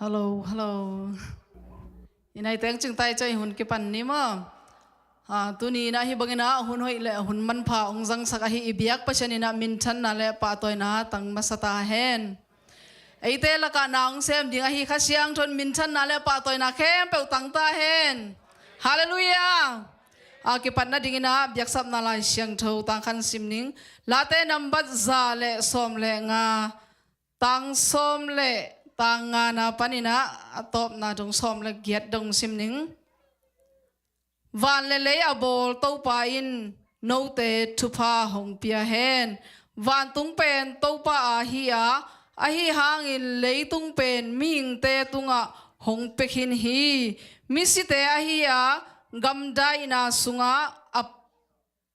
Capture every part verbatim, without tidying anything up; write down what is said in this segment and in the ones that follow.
Hello, hello. I naite hong cingtai ciang i hun kipan ni maw. Ah, tuni in ah hih bangin ah hun hoih le hun manpha hong zangsak ahi i biak Pasian in ah minthanna le pahtawina tang masa ta hen. Eite lakah na hong sem ding ahi Kha Siangtho in minthanna le pahtawina khempeuh tang ta hen. Halleluiah. A kipatna dingin ah biaksapna Lai Siangtho tang khat sim ning. Late nambat za le sawm le nga, tang sawm le tang ngana panin ah a tawpna dong sawm le giat dong sim ning. Van le lei a bawl Topa in note thupha hong pia hen. Vantung pen Topa aa hi a, ahi hangin leitung pen mihingte tungah hong pia khin hi. Misite ahi a, gamdaihna sungah a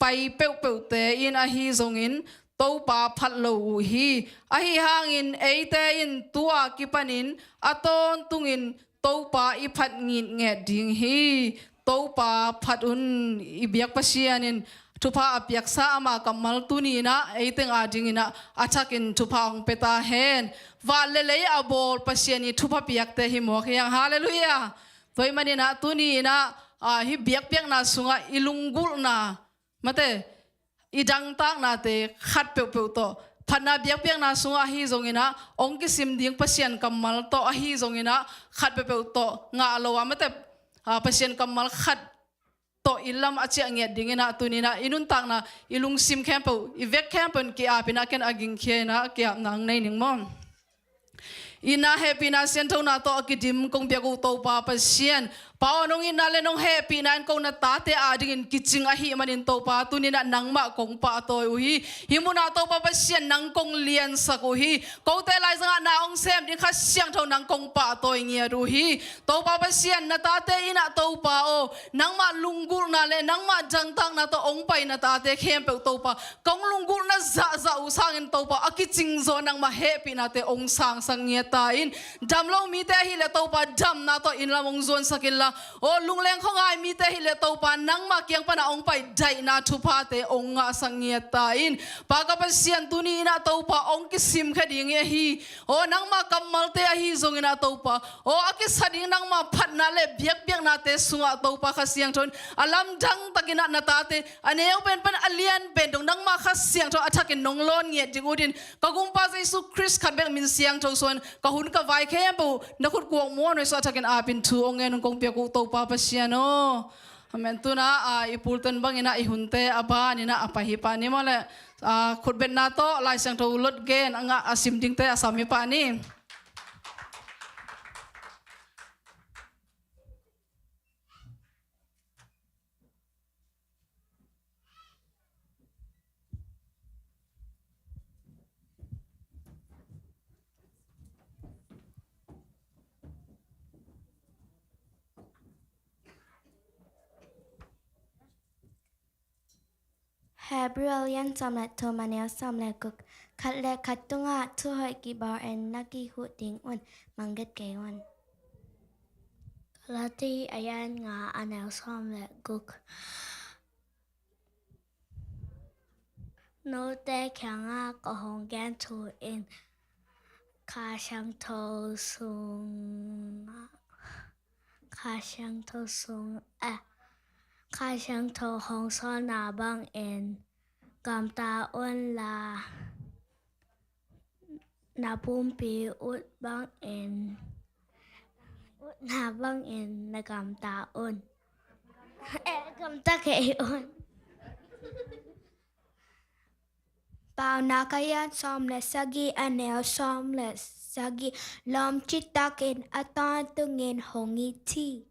pai peuhpeuhte in ahi zongin Topa phat lo uh hi. Ahi hangin eite in tu-a kipanin a tawntungin Topa i phat ngitnget ding hi. Topa phat un. I biak Pasian in thupha a piaksa ama kammal tuni in ah ei teng adingin ah a thakin thupha hong pia ta hen. Van le lei a bawl Pasian i thupha piakte hi mawk hi hang. Halleluiah. Tua ahih manin ah tuni in ah, ah, hih biakpiakna sungah i lunggulhna, mate, i dangtaknate khat peuhpeuh tawh, phatna biakpiakna sungah ahi zongin ah hong kisim ding Pasian kammal tawh ahi zongin ah khat peuhpeuh tawh ngah lo a, mate, ah, Pasian kammal khat tawh i lam a ciah ngiat dingin ah tuni in ah i nuntakna, i lungsim khempeuh, i vek khempeuh in ki-apin ah ken a gingkhia in ah ki-apna hong nei ning maw. Itna, hehpihna, sianthona tawh a kidim kong biak uh Topa Pasian, Pa aw, nong itna le nong hehpihna in ko na tate adingin kicing ahih manin Topa, tuni in ah nangmah kong pahtawi uh hi. Hih munah Topa Pasian, nang kong liansak uh hi. Kote laizangah na hong sem ding Kha Siangtho nang kong pahtawi ngiat uh hi. Topa Pasian, na tate in ah Topa aw, nangmah lunggulhna le nangmah dangtakna tawh hong pai na tate khempeuh Topa, kong lunggulhna zahzah uh sangin Topa, a kicingzaw nangmah hehpihnate hong sangsak ngiat ta in. Dam lo mite ahih leh Topa, damna tawh inn lam hong zuansak inla, aw, lungleng khuangai mite ahih leh Topa, nangmah kiang panah hong pai daihna thuphate hong ngahsak ngiat ta in. Pa ka Pasian, tuni in ah Topa, hong kisimkhia ding hi ahi. Aw, nangmah kammalte ahi zongin ah Topa, aw, a kisa ding nangmah phatna le biakpiaknate sungah Topa Kha Siangtho in a lamdang takin ah na tate, a neu penpen a lian pen dong nangmah Kha Siangtho a thakin nong lawn ngiat ding utin, ka Gumpa Jesu Khrist khat bek min siangtho suangin ka hun ka vai khempeuh na khut kuak muanhuai sung a thakin apin thu hong ngen un kong piak uh Topa Pasian aw. Amen. Tuna, ah, i pulten bangin ah i hunte a banin ah a pai hi pah ni maw le, ah, khutbetna tawh Lai Siangtho lot gen a ngah a sim dingte a sam hi pah ni. Hebrew a lian sawm le thum, a neu sawm le guk. Khat le khat tungah thu hoih kibawl in na kihut ding un, mangget kei un. Galati a lian nga, a neu sawm le guk. Note kiangah ka hong gen thu in Kha Siangtho sungah, Kha Siangtho sung, eh, Kha Siangtho hong sawlna bangin gamta unla, na pumpi ut bangin, utna bangin na gamta un. Eh, gamta kei un. Paunak a lian sawm le sagih, a neu sawm le sagih. Lawm citakin a tawntungin hong it hi.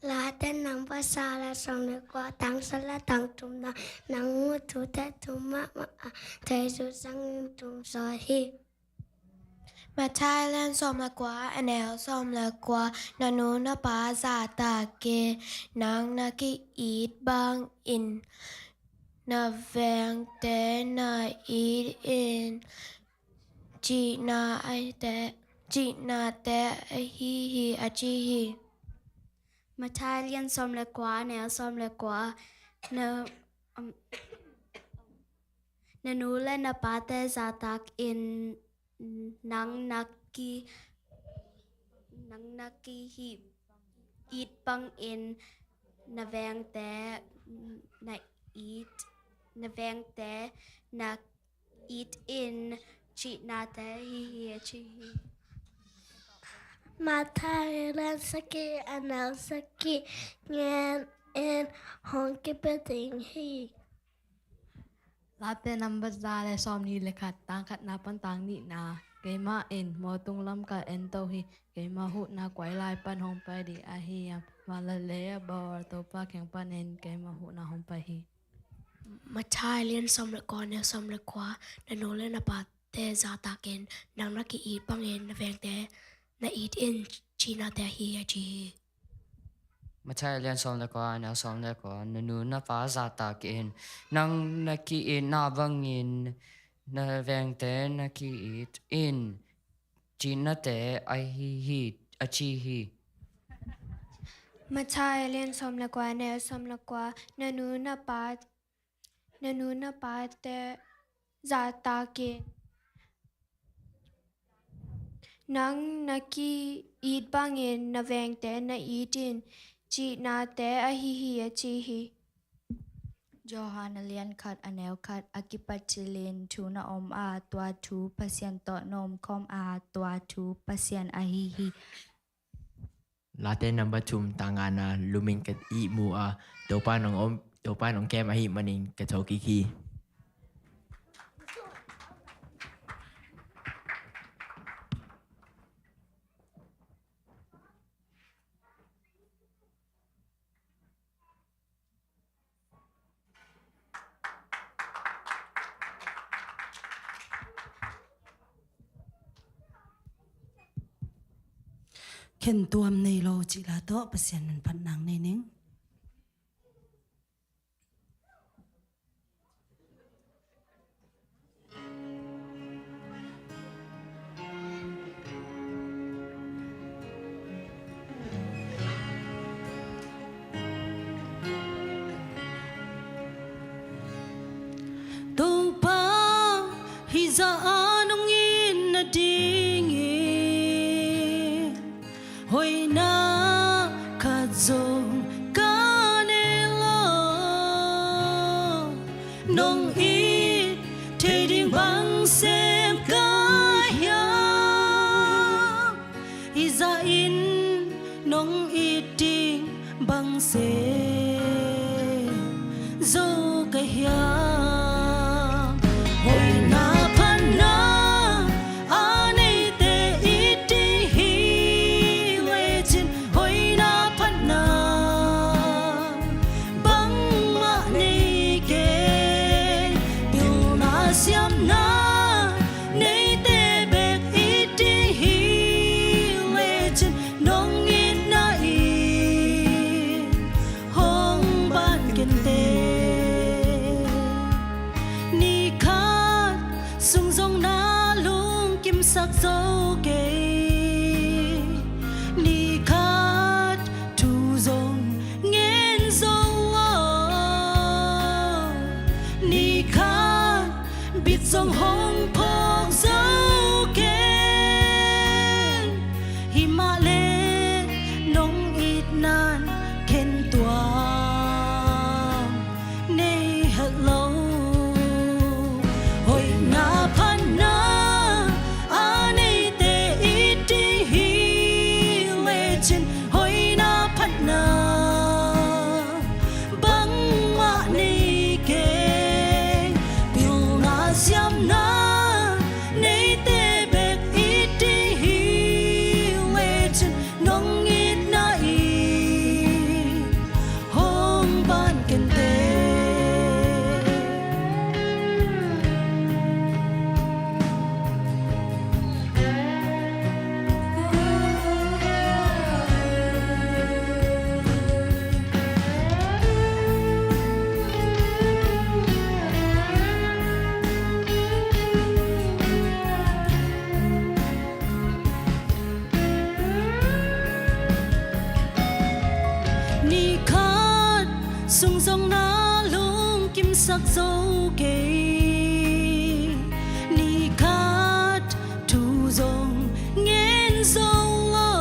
Late nambat za le sawm le kua, tang sawm le tang thumna. Nang muh thute thum mahmah a, thei zu zangin thum zaw hi. Matthai a lian sawm le kua, a neu sawm le kua. Na nu na pa zahtakin nang na ki-it bangin na vengte na it in, cihna ahi te, cihnate ahi hi, a ci hi. Matthai a lian sawm le kua, a neu sawm le kua. Na, um, na nu le na pate zahtakin nang na ki, Nang na ki-it bangin na vengte na it, na vengte na it in, cihnate ahi hi, a ci hi. Matthai lian sagih, a neu sagih ngen in hong kipia ding hi. Late number za le sawmnih le khat, tang khatna pan tang nihna. Keimah in mawtung lam ka ento hi. Keimah huhna kua lai pan hong pai ding ahi hiam? Mah la le a bawl Topa kiang panin keimah huhna hong pai hi. Matthai lian sawm le kua, neu sawm le kua. Na nu le na pate zahtakin, nang na ki-it bangin na vengte na it in, cihnate ahi hi, a ci hi. Matthai lian sawm le kua, neu sawm le kua. Na nu na pa zahtakin, nang na ki-itna bangin na vengte na ki-it in, cihnate ahi hi, a ci hi. Matthai lian sawm le kua, neu sawm le kua. Na nu na pa, na nu na pate zahtakin, nang na ki-it bangin na vengte na it in, cihnate ahi hi, a ci hi. Johan a lian khat, a neu khat. A kipat cilin thu na om a, tua thu Pasian tawh na omkhawm a, tua thu Pasian ahi hi. Late number thum, tang ngana. Lumin ka ihmu a, Topa in hong om, Topa in hong kem ahih manin ka tho kik hi. Khentuam nei lo cih la tawh Pasian minphatna nei ning. Topa, hih zah ah nong it nadingin hoihna khat zong ka nei lo. Nong it thei ding bang sem ka hiam? Hih zah in nong it ding bang sem zo ka hiam? Hoihna phatna a neite it ding hi lecin, hoihna phatna bangmah nei keng. Pilna siamna neite bek it ding hi lecin, nong itna in hong ban kenteh. Ni khat sung zong na lungkimsak zo kei. Ni khat thu zong ngen zo lo. Ni khat bit zong hong phawk zo keng. Himah le nong itna in khentuam nei het lo. Hoihna phatna a neite it ding hi lecin, hoihna phatna bangmah nei keng. Pilna siamna neite bek it ding hi lecin, nong itna in hong ban kenteh. Ni khat sung zong na lungkimsak zo kei. Ni khat thu zong ngen zo lo.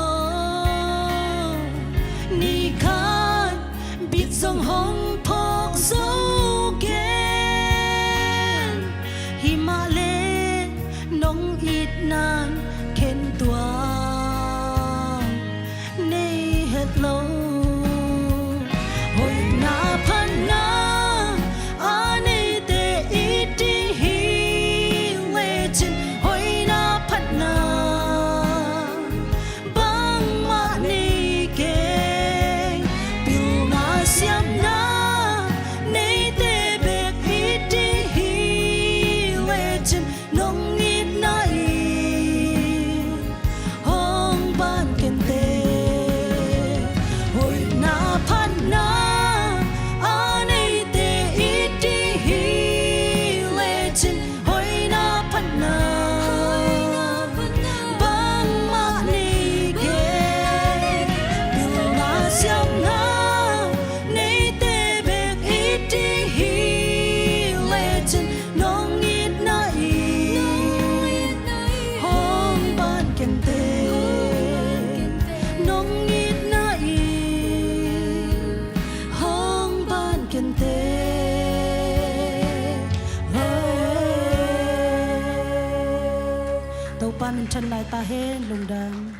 Chan lai ta hen, lungdam.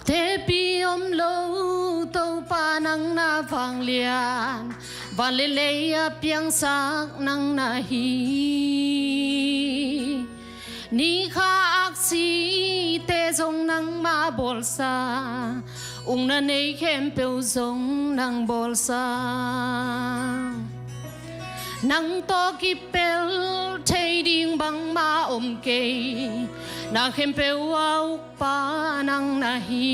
Tepi om lo Topa nang na vanglian, van le lei a piangsak nang na hi. Ni kha aksite zong nangmah bawlsa, ukna nei khempeuh zong nang bawlsa. Nang tawh kipel thei ding bangmah om kei, na khempeuh a ukpa nang na hi.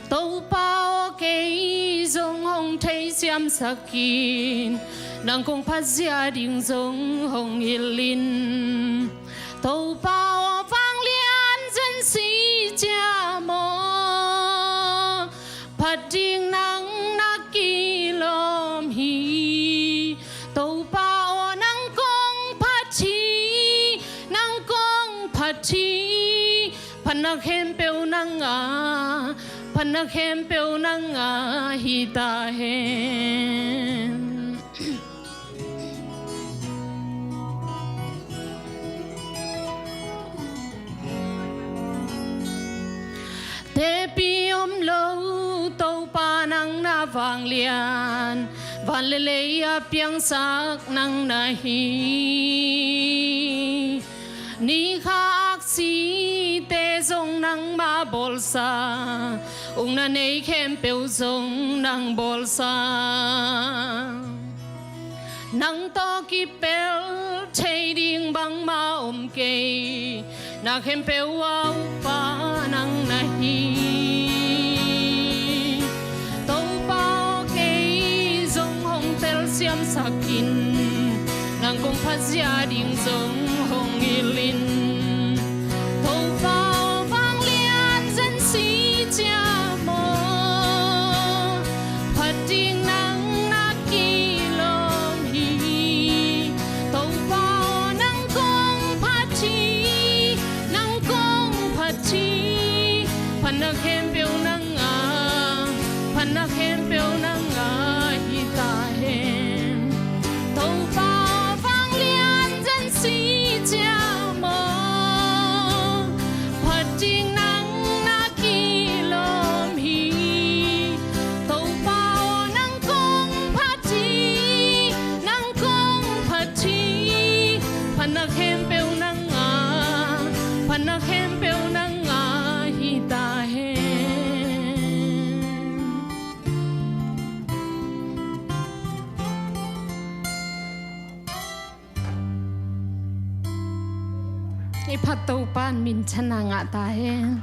Topa aw, kei zong hong theisiamsak in, nang kong phatzia ding zong hong hilh in. Topa aw, vanglian zen si ciam aw, phat ding nang na kilawm hi. Topa aw, nang kong phat hi, nang kong phat hi. Phatna khempeuh nang a, phatna khempeuh nang a hi ta hen. Tepi om lo Topa nang na vanglian, van le lei a piangsak nang na hi. Ni kha aksite zong nangmah bawlsa, ukna nei khempeuh zong nang bawlsa. Nang tawh kipel thei ding bangmah om kei, na khempeuh a ukpa nang na hi. Topa aw, kei zong hong telsiamsak in, nang kong phatzia ding zong hong hilh in. Topa aw, vanglian zen si ciam aw, phat ding nang na kilawm hi. Topa aw, nang kong phat hi, nang kong phat hi. Phatna khempeuh nang a, phatna khempeuh nang a hi ta hen. Topa aw, vanglian zen si ciam aw, phat ding nang na kilawm hi. Topa aw, nang kong phat hi, nang kong phat hi. Phatna khempeuh nang a, phatna khempeuh nang a hi ta hen. I phat Topa in minthanna ngah ta hen.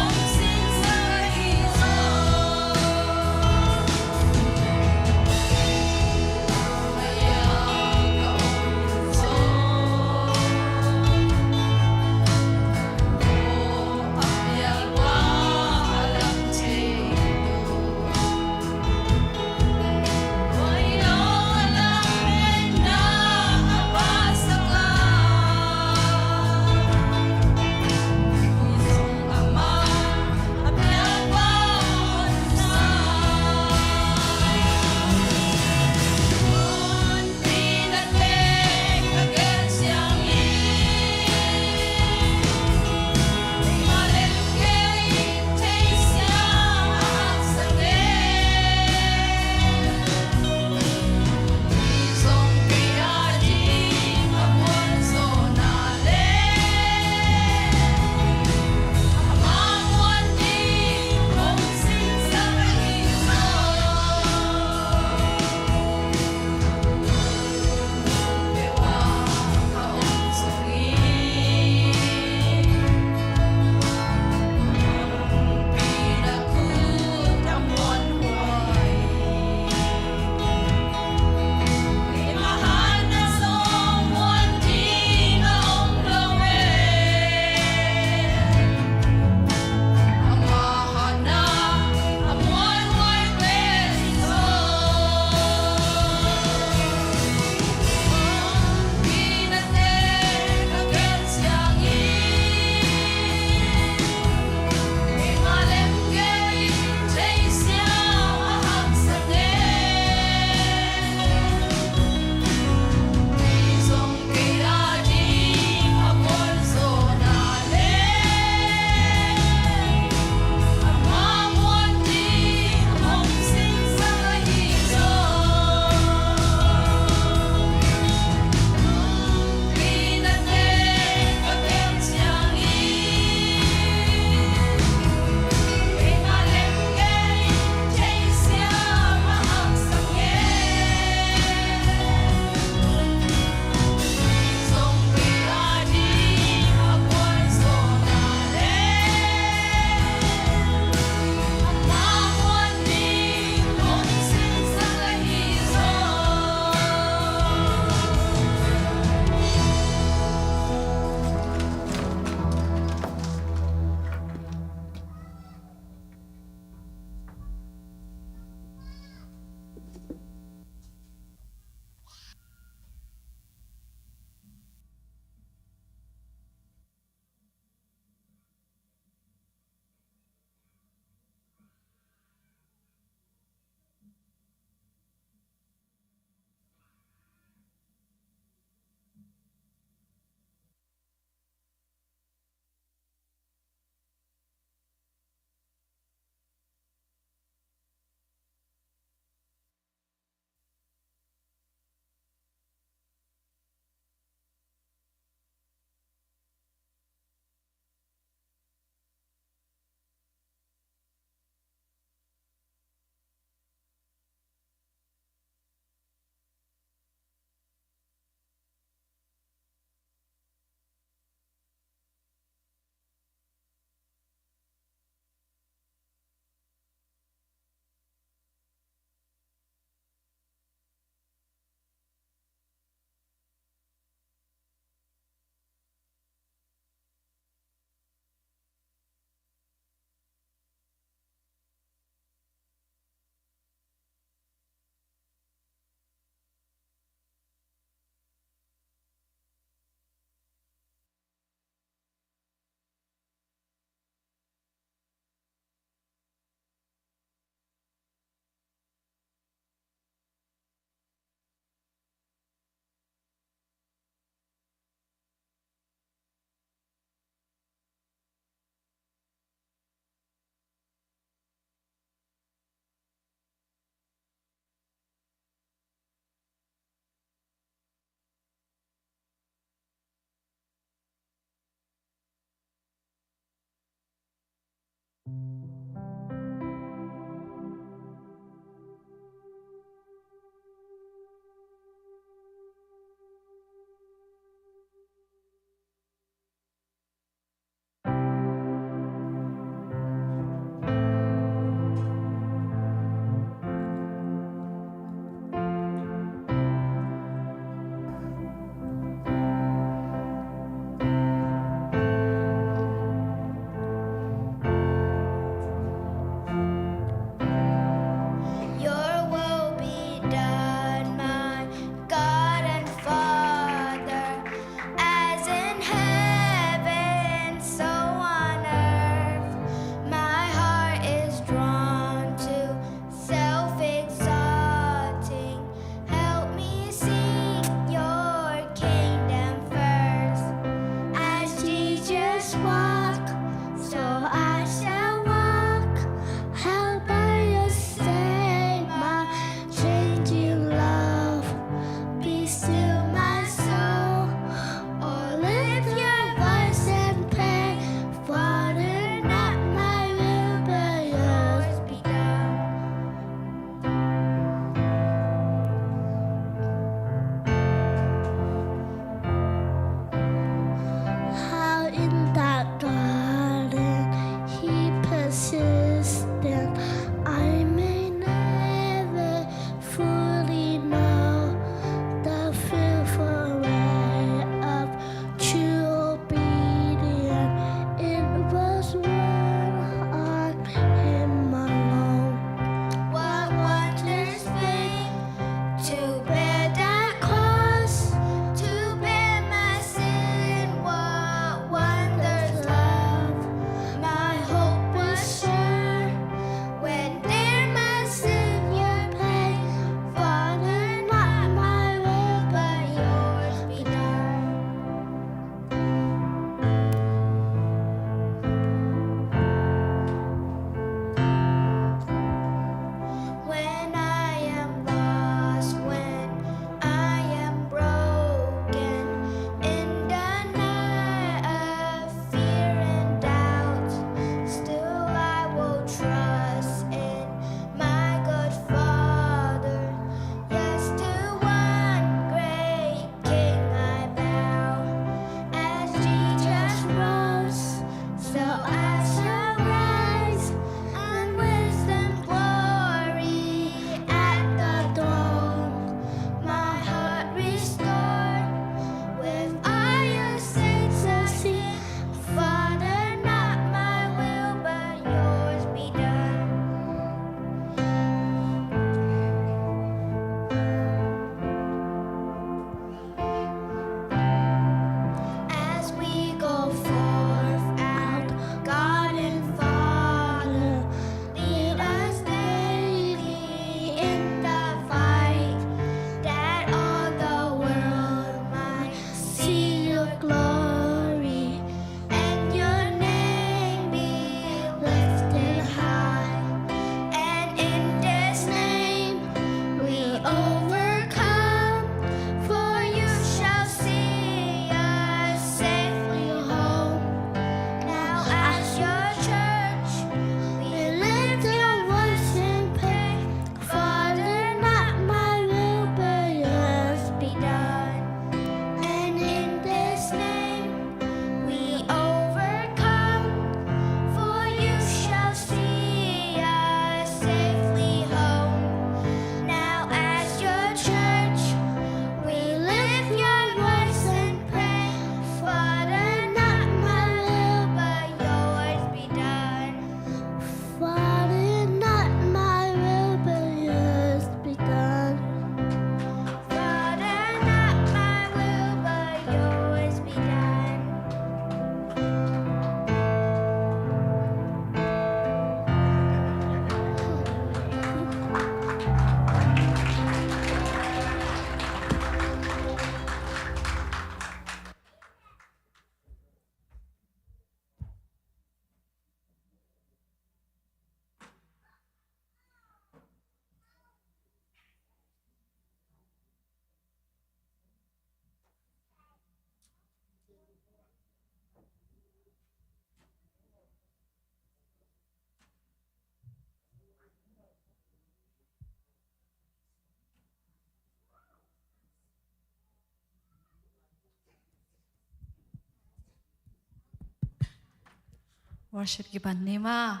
Worship kipan ni maw.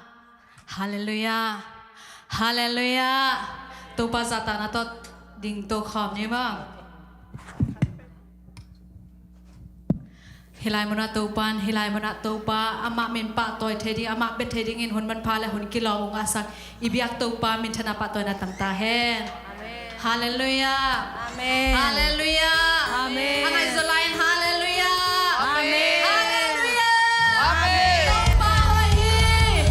Halleluiah. Halleluiah. Topa zahtakna tawh dingto khawm ni maw. Hih lai munah Topa in, hih lai munah Topa amah min pahtawi thei ding, amah bia thei dingin hun manpha le hun kilawm hong ngahsak i biak Topa minthanna pahtawina tang ta hen. Halleluiah. Amen. Halleluiah. Amen. A ngai zaw lai in halleluiah. Amen. Halleluiah. Amen. Topa hoih hi.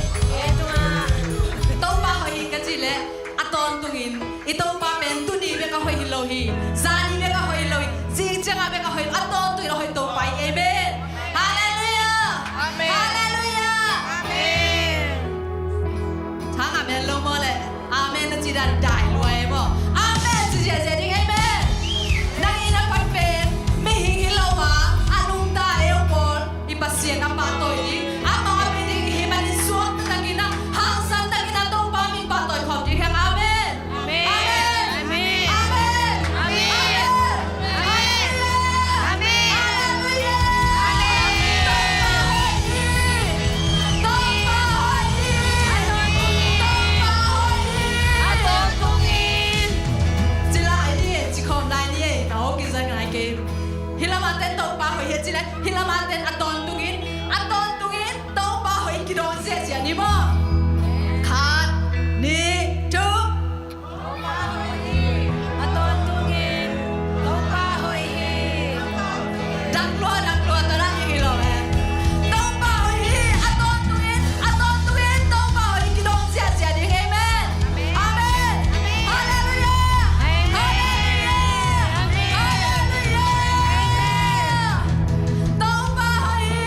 Topa hoih hi ka cih leh a tawntungin i Topa pen tuni bek a hoih hi lo hi. Zani bek a hoih lo hi. Zing ciangah bek a hoih lo. A tawntungin a hoih Topa hi. Amen. Halleluiah. Amen. Halleluiah. Amen. Thang amen lo maw le? Amen na ci dan dai lua e maw? Amen ci ziahziah ding. Amen. Nang i na phat pen mihing hi lo a, a nungta e uh pawl i Pasian a pahtawi ding, amah a mi ding i hih manin suakta takin a, hangsan takin a Topa min pahtawi khawm ding hi hang. Amen. Amen. Amen. Amen. Amen. Amen. Halleluiah. Halleluiah. Amen. Topa hoih hi. Topa hoih hi. Topa hoih hi. Ci lai ni, ci khawm lai ni, ka hong kizat ngai kei. Hih lamah ten Topa hoih hi ci lai, hih lamah ten a tawntungin, a tawntungin Topa hoih kidong ziahziah ni maw. Khat, nih, thum. A tawntungin Topa hoih hi. Dak lua, dak lua, tua dak hi lo e. Topa hoih hi. A tawntungin, a tawntungin Topa hoih kidong ziahziah ding. Amen. Amen. Halleluiah. Halleluiah. Halleluiah. Topa hoih hi.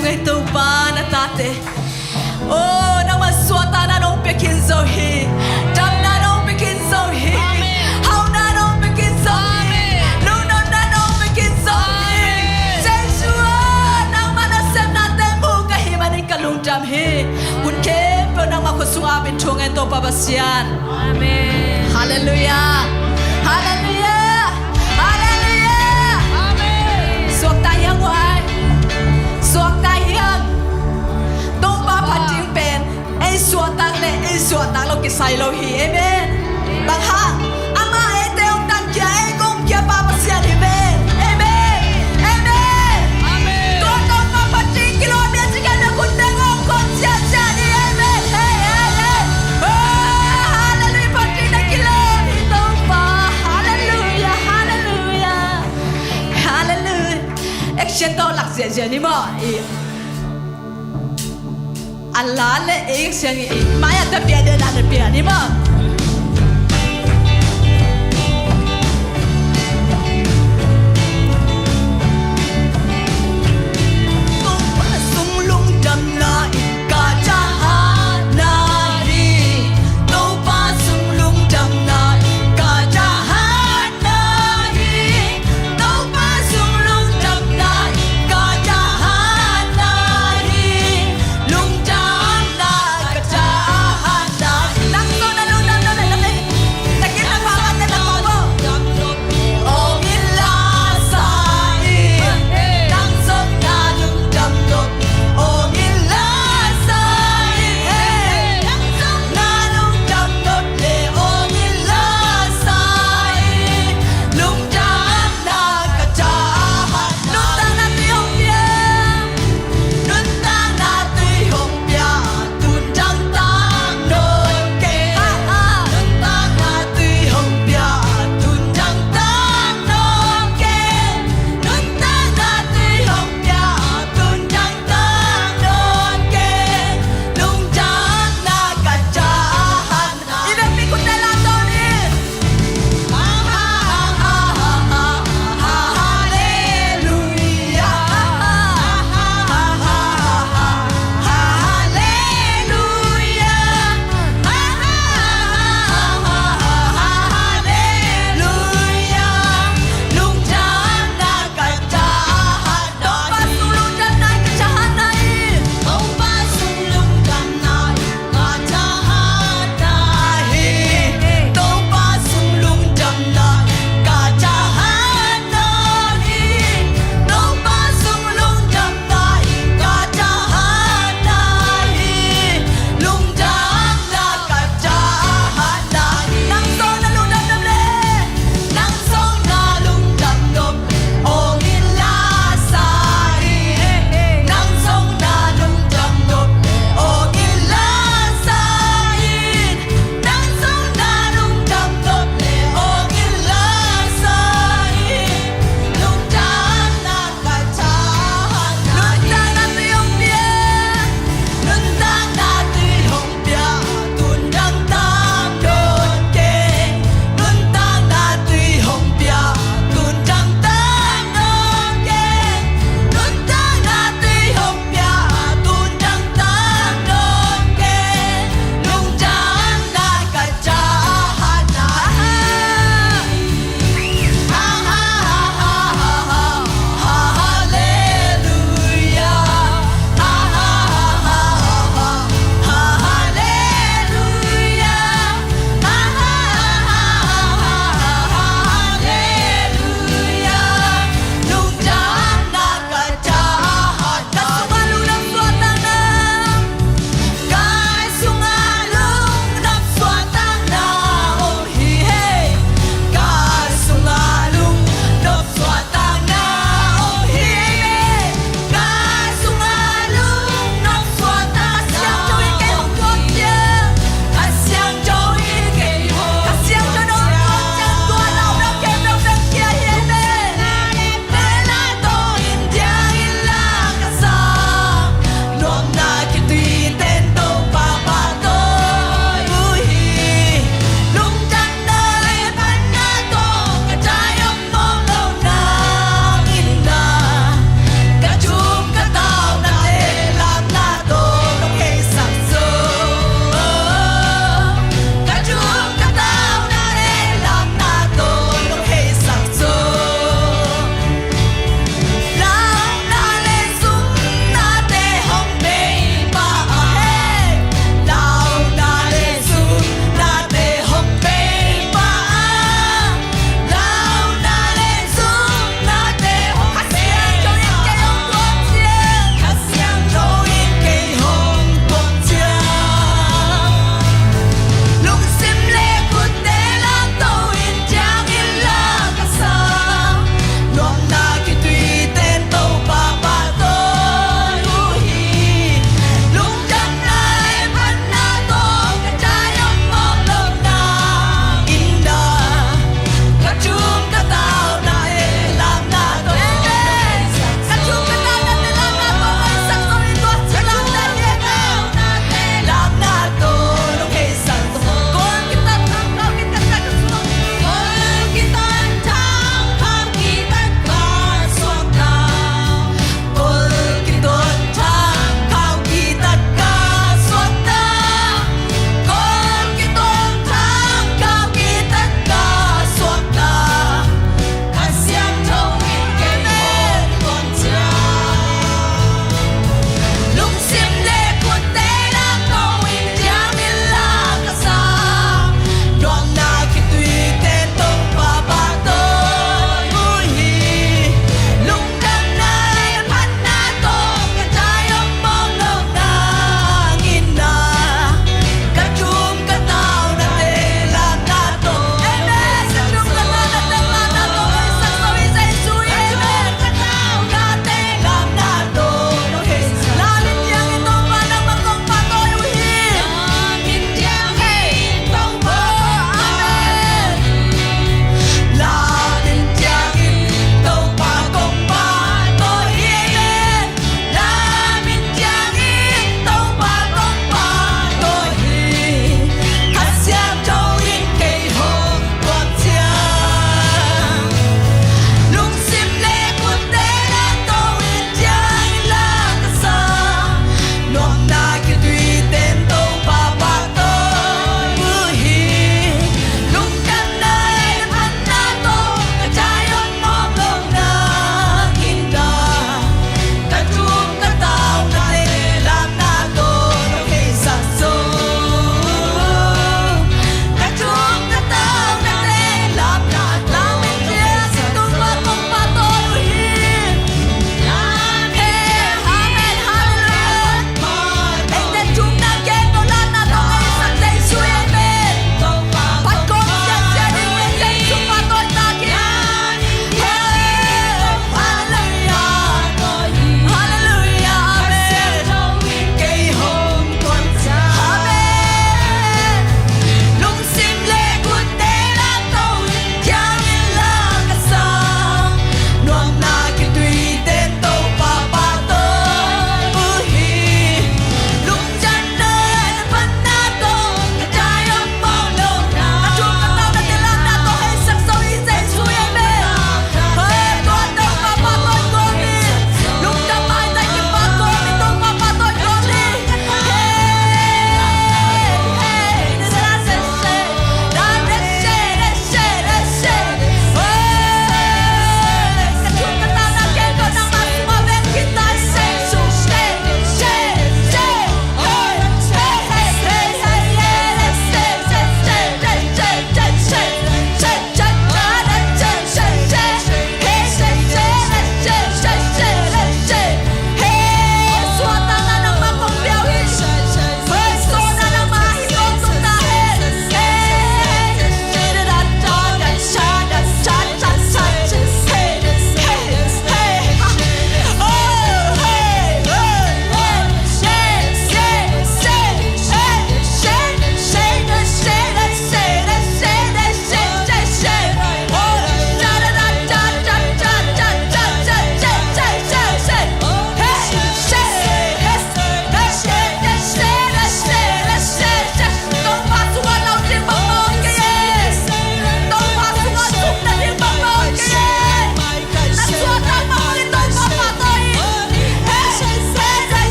Ngai Topa na tate, oh, nangmah suahtakna nong pia khin zo hi. Damna nong pia khin zo hi. Hauhna nong pia khin zo hi. Lungnopna nong pia khin zo hi. Jesu aw, nangmah na sepnate mu ka hih manin ka lungdam hi. Hun khempeuh nangmah khut sungah ap in thungen Topa Pasian. Amen. Halleluiah. Halleluiah. Halleluiah. Amen. Suakta hiang uai. Suakta hiang. Topa phat ding pen ei suahtak le ei suahtak lo kisai lo hi. Amen. Bang hang? Amah eite hong tangkhia, ei kong kia pa Pasian hi ve. Amen. Amen. Amen. Tua Topa phat ding kilawm hi a ci kei leh khut teng hong khot ciatciat ni. Amen. Hei, hei, hei. Oh, halleluiah, phat ding na kilawm hi Topa. Halleluiah, halleluiah. Halleluiah. Action tawh lak ziahziah ni maw. I A la le ei siang i mai a ta pia de la le pia ni maw. Topa sung lungdamna in ka cahatna hi. Topa sung lungdamna in ka cahat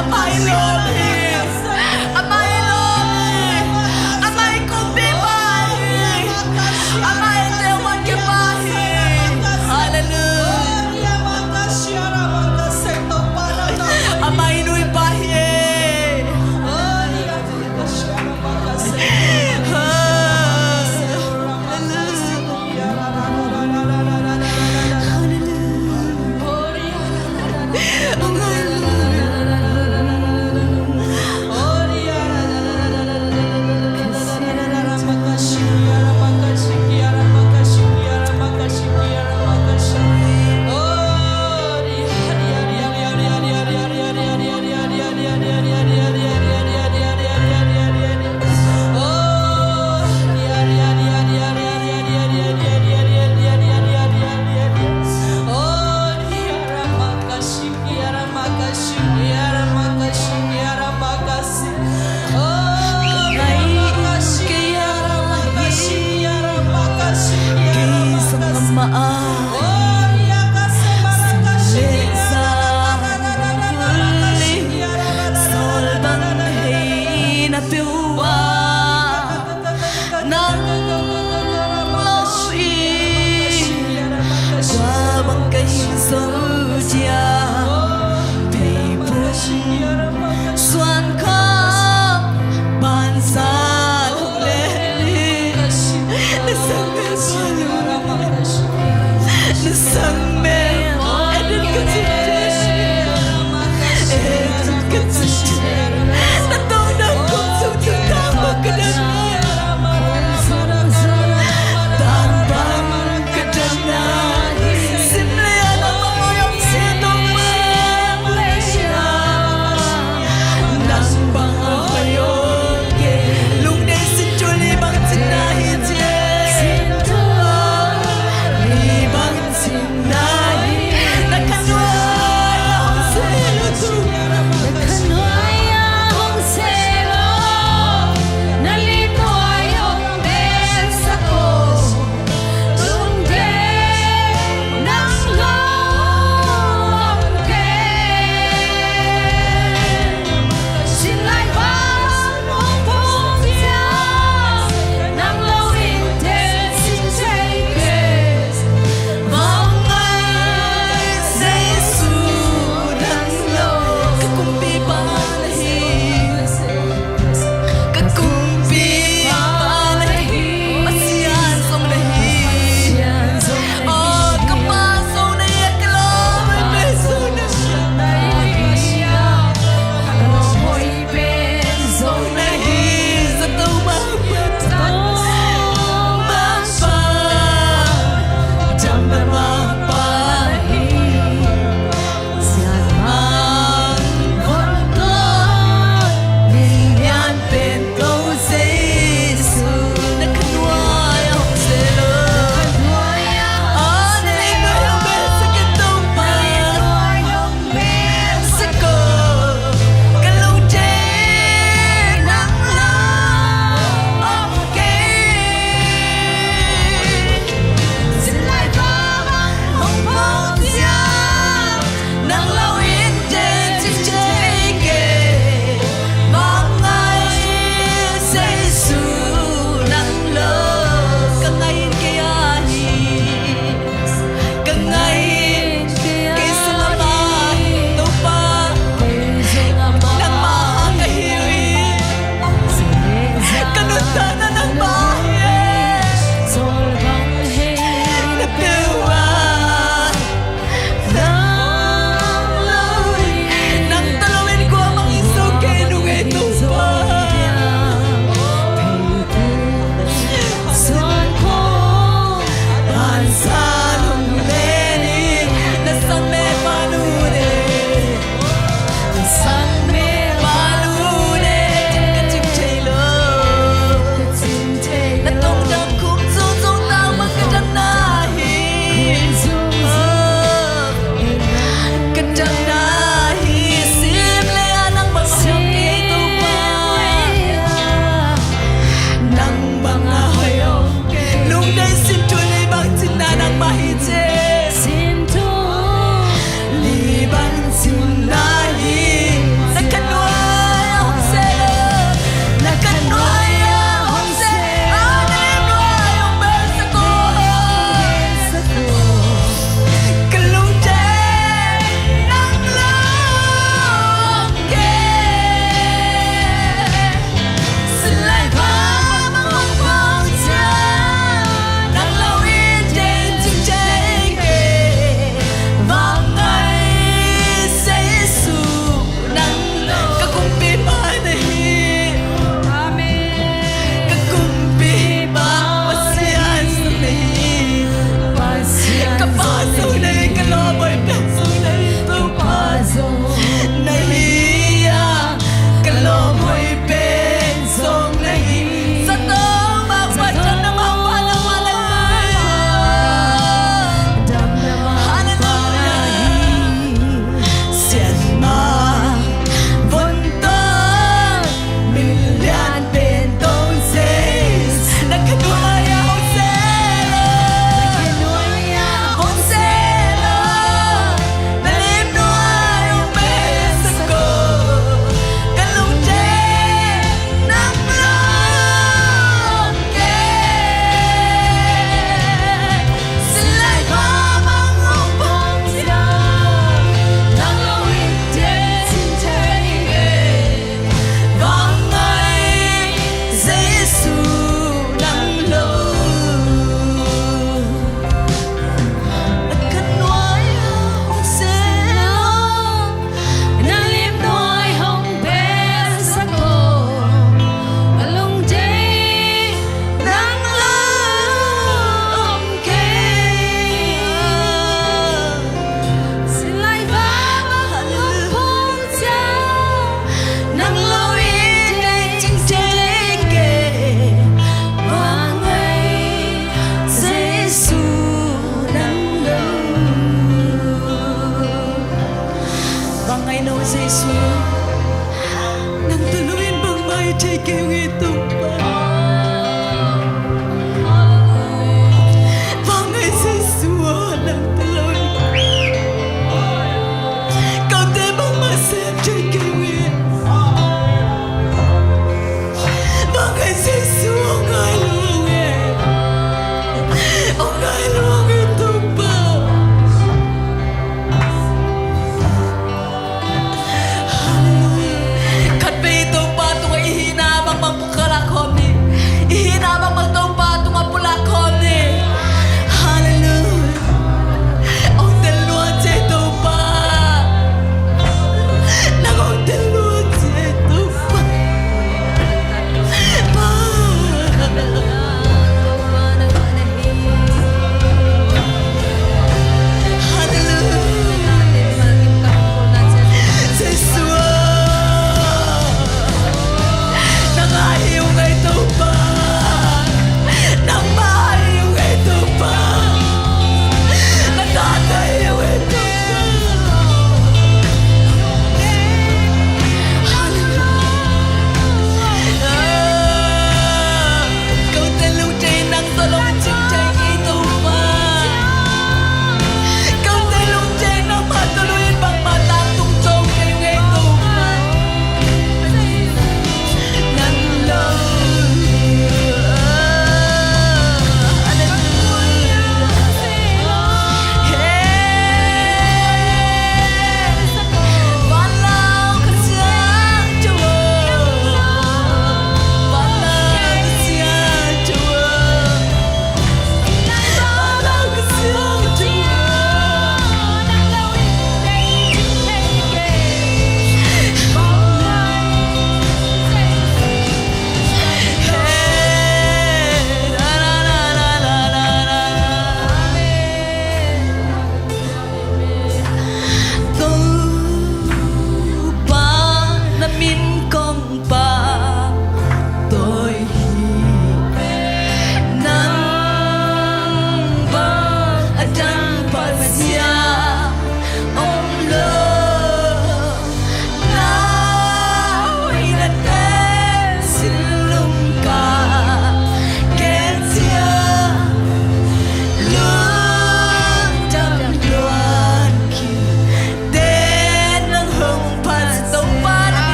Amah i lawm hi. Amah i lawm hi. Amah i kumpipa hi. Amah i teuman kipa hi. Hallelujah. Amah i nuipa hi. Ngai no Jesu, nang tawh lo in bangmah i thei kei ung e Topa. Bang ngai Jesu aw, nang tawh lo in kote bangmah sem thei kei ung e. Bang ngai Jesu aw, ngai lo ung e. Aw, ngai lo ung e Topa. Halleluiah. Khat vei Topa tungah i hihna bangbang phukhal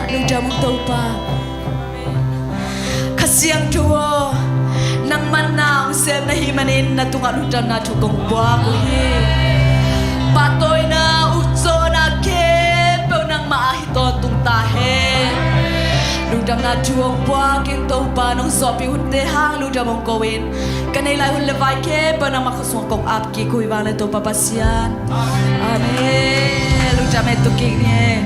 Lungdam ung Topa. Kha Siangtho aw, nangman na hong sem na hih manin na tungah lungdamna thu kong buak uh hi. Pahtawina, ukcawhna khempeuh nangmah ah hi tawntung ta hen. Lungdamna thu hong buak ing Topa, nong suahpih hunte hang lungdam hong ko in, ka neih lai hun le vai khempeuh nangmah khuasung kong ap kik uh hi vang le Topa Pasian. Amen. Lungdam hen, tu kik ni hen.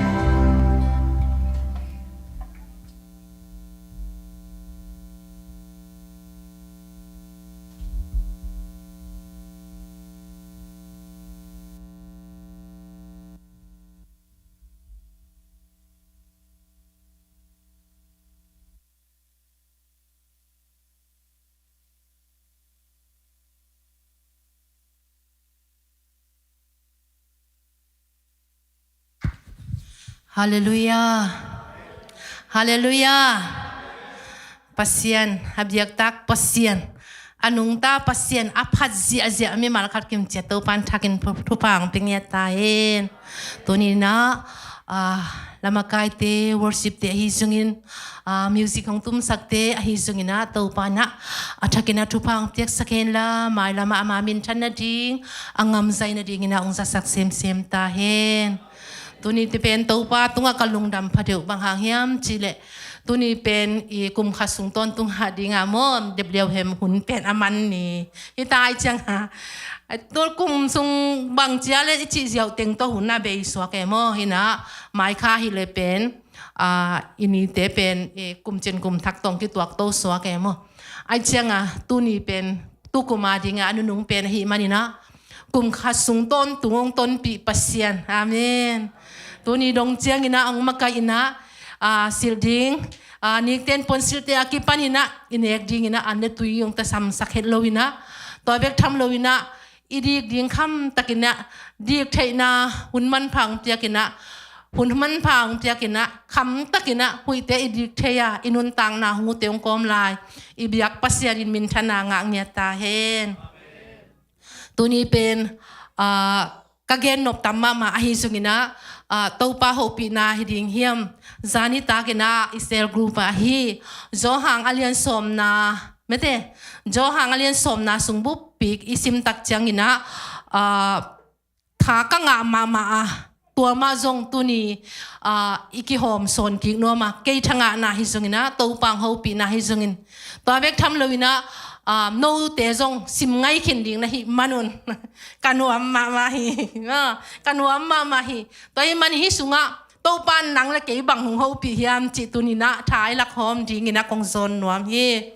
Halleluiah. Halleluiah. Pasian, a biaktak Pasian, a nungta Pasian, a phat ziahziah mimal khat kim ciat Topan thakin thu-, thupha hong pia ngiat ta hen. Tuni inah, ah, lamakaite, worship te ahi zongin, ah, music hong tumsakte ahi zongin ah, Topa inah a thakin ah thupha hong piaksak hen la, mailam ah ama minthan nading, a ngamzai nading inah hong zasak semsem ta hen. Tuni te pen Topa tungah ka lungdam pha deuh, bang hang hiam cih leh tuni pen i kum khat sung tawntung a ding a maw, dep liau hem hun pen a man ni. Hi ta ahih ciang a, tua kum sung bang ci a leh i cih ziau teng tawh hun a bei suak e maw. Hi inah mai kha hi leh pen, a, i nite pen i kum cin kum thak tawh kituak to suak e maw. Ahih ciang a tuni pen tu kum a ding a a nunung pen ahih man inah, kum khat sung tawntung hong tonpih Pasian. Amen. Tuni dong ciang inah hong makaih inah, ah, silh ding, ah, nikten puansilhte a kipan inah i nek ding inah an le tui hong tasamsak het lo inah, tua bek tham lo inah i dik ding kham tak inah, dik theihna hun manpha hong piak inah, hun manpha hong piak inah, kham tak inah huihte i dik thei a i nuntakna hong utte hong kawm lai i biak Pasian in minthanna ngah ngiat ta hen. Tuni pen, ah, ka gen nop tam mahmah ahi zongin ah, ah, Topa hopihna hi ding hiam, zani tak inah i cell group ah hi, Johan a lian sawmna, mete, Johan a lian sawmna sung buppi i sim tak ciang inah, ah, tha ka ngah mahmah a, tua mah zong tuni, ah, i kihawm sawn kik nuam a, kei tha ngahna hi zongin ah, Topa hong hopihna hi zongin, tua bek tham lo inah, ah, note zong sim ngai khin ding na hih man un ka nuam mahmah hi. Ah, ka nuam mahmah hi. Tua ahih man hih sungah Topa in nang le kei bang hong hopih hiam cih tuni inah tha i lakhawm ding inah kong zawn nuam hi.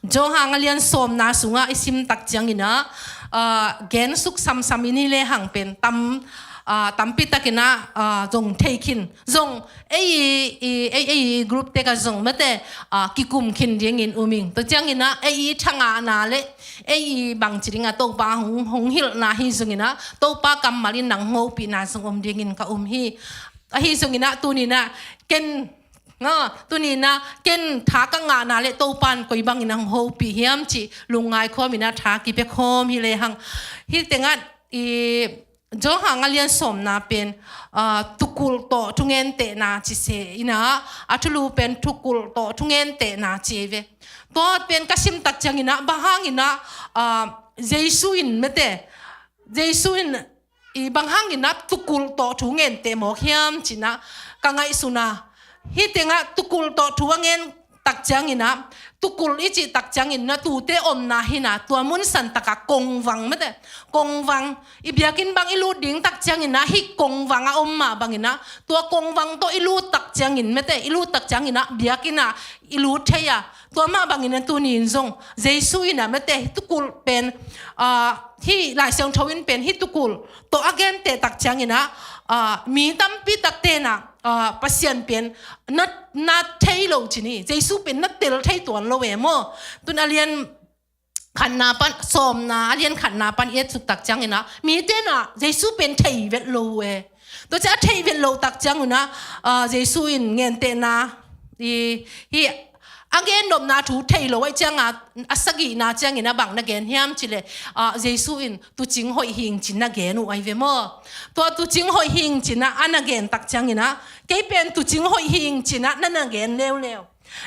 Johan a lian sawmna sungah i sim tak ciang inah, ah, gen suk samsam in hi lehang pen tam, ah, tampi tak inah, ah, zong thei khin. Zong ei i, i, ei, ei i group te ka zong mete, ah, kikum khin dingin um ing. Tua ciang inah ei i tha ngahna le ei i bangci ding a Topa hong, hong hilhna hi zongin ah, Topa kammal in nang hong hopihna zong om dingin ka um hi. Ahi zongin ah tuni inah ken Nga, tuni inah ken tha ka ngahna le Topa in koi bangin hong hopih hiam cih lungngai khawm inah tha kipia khawm hi lehang. Hih tengah i Johan a lian sawmna pen, ah, tukulh tawh thungentehna ci se inah, a thulu pen tukulh tawh thungentehna ci ve. Tua pen ka sim tak ciang inah, bang hang inah, ah, Jesu in mete, Jesu in i bang hang inah tukulh tawh thu ngen teh mawk hiam ci inah ka ngaihsun a. Hih tengah tukulh tawh thu a ngen tak ciang inah, tukulh i cih tak ciang inah tute omna hi inah, tua mun san takah kongvang mete, kongvang, i biakinn bang i lut ding tak ciang inah hih kongvang a om mah bang inah, tua kongvang tawh i lut tak ciangin mete, i lut tak ciang inah biakinn ah i lut thei a. Tua mah bangin a tuni in zong Jesu in a mete hih tukulh pen, ah, hih Lai Siangtho in pen hih tukulh tawh a genteh tak ciangin ah, ah, mi tampi takte in ah, ah, Pasian pen na, na thei lo ci ni, Jesu pen na tel thei tuan lo e maw. Tun a lian khatna pan, sawmna a lian khatna pan i et suk tak ciangin ah mite in ah Jesu pen thei vet lo uh e. Tua ciang a thei vet loh tak ciangun ah, ah, Jesu in gentehna, i, hih a gen nopna thu thei lo ahih cianga, a sagihna ciangin a bang na gen hiam cih leh, ah, Jesu in tuucing hoih hi ing ci-in na gen uh ahi ve maw. Tua tuucing hoih hi ing ci-in a na gen tak ciangin a, kei pen tuucing hoih hi ing ci-in a na na gen leuleu.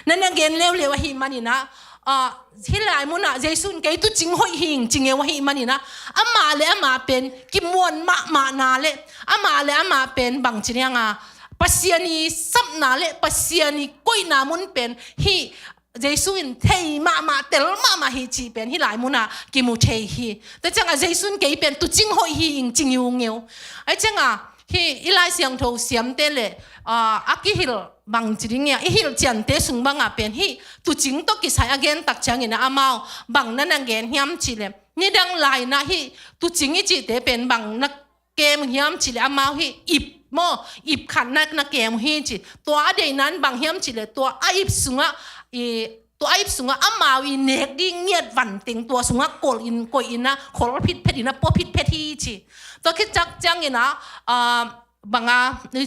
Na na gen leuleu ahih manin a, ah, hih lai munah Jesu in kei tuucing hoih hi ing ci ngeu ahih manin a, amah le amah pen kimuan mahmahna le amah le amah pen bangci ding a, Pasian ii sapna le Pasian ii koihna mun pen hih Jesu in thei mahmah, tel mahmah hi cih pen hih lai munah kimu thei hi. Tua cianga Jesu in kei pen tuucing hoih hi ing ci ngiungeu. Ahih cianga hih i Lai Siangtho siamte le, ah, a kihilh bangci ding a, i hilh ciante sung banga pen hih tuucing tawh kisai a gen tak ciangin a amau bang na na gen hiam cih leh, nidang lai-in a hih tuucing i cihte pen bang na kem uh hiam cih leh amau hih ip maw, ip khat na na kem uh hi ci. Tua a deihna in bang hiam cih leh tua a ip sungah, i, tua a ip sungah amau ii nek ding ngiat vanteng tua sungah kolh in, koih in a, khol phitphet in a, pua phitphet hi ci. Tua khit tak ciangin a, ah, bang a, i,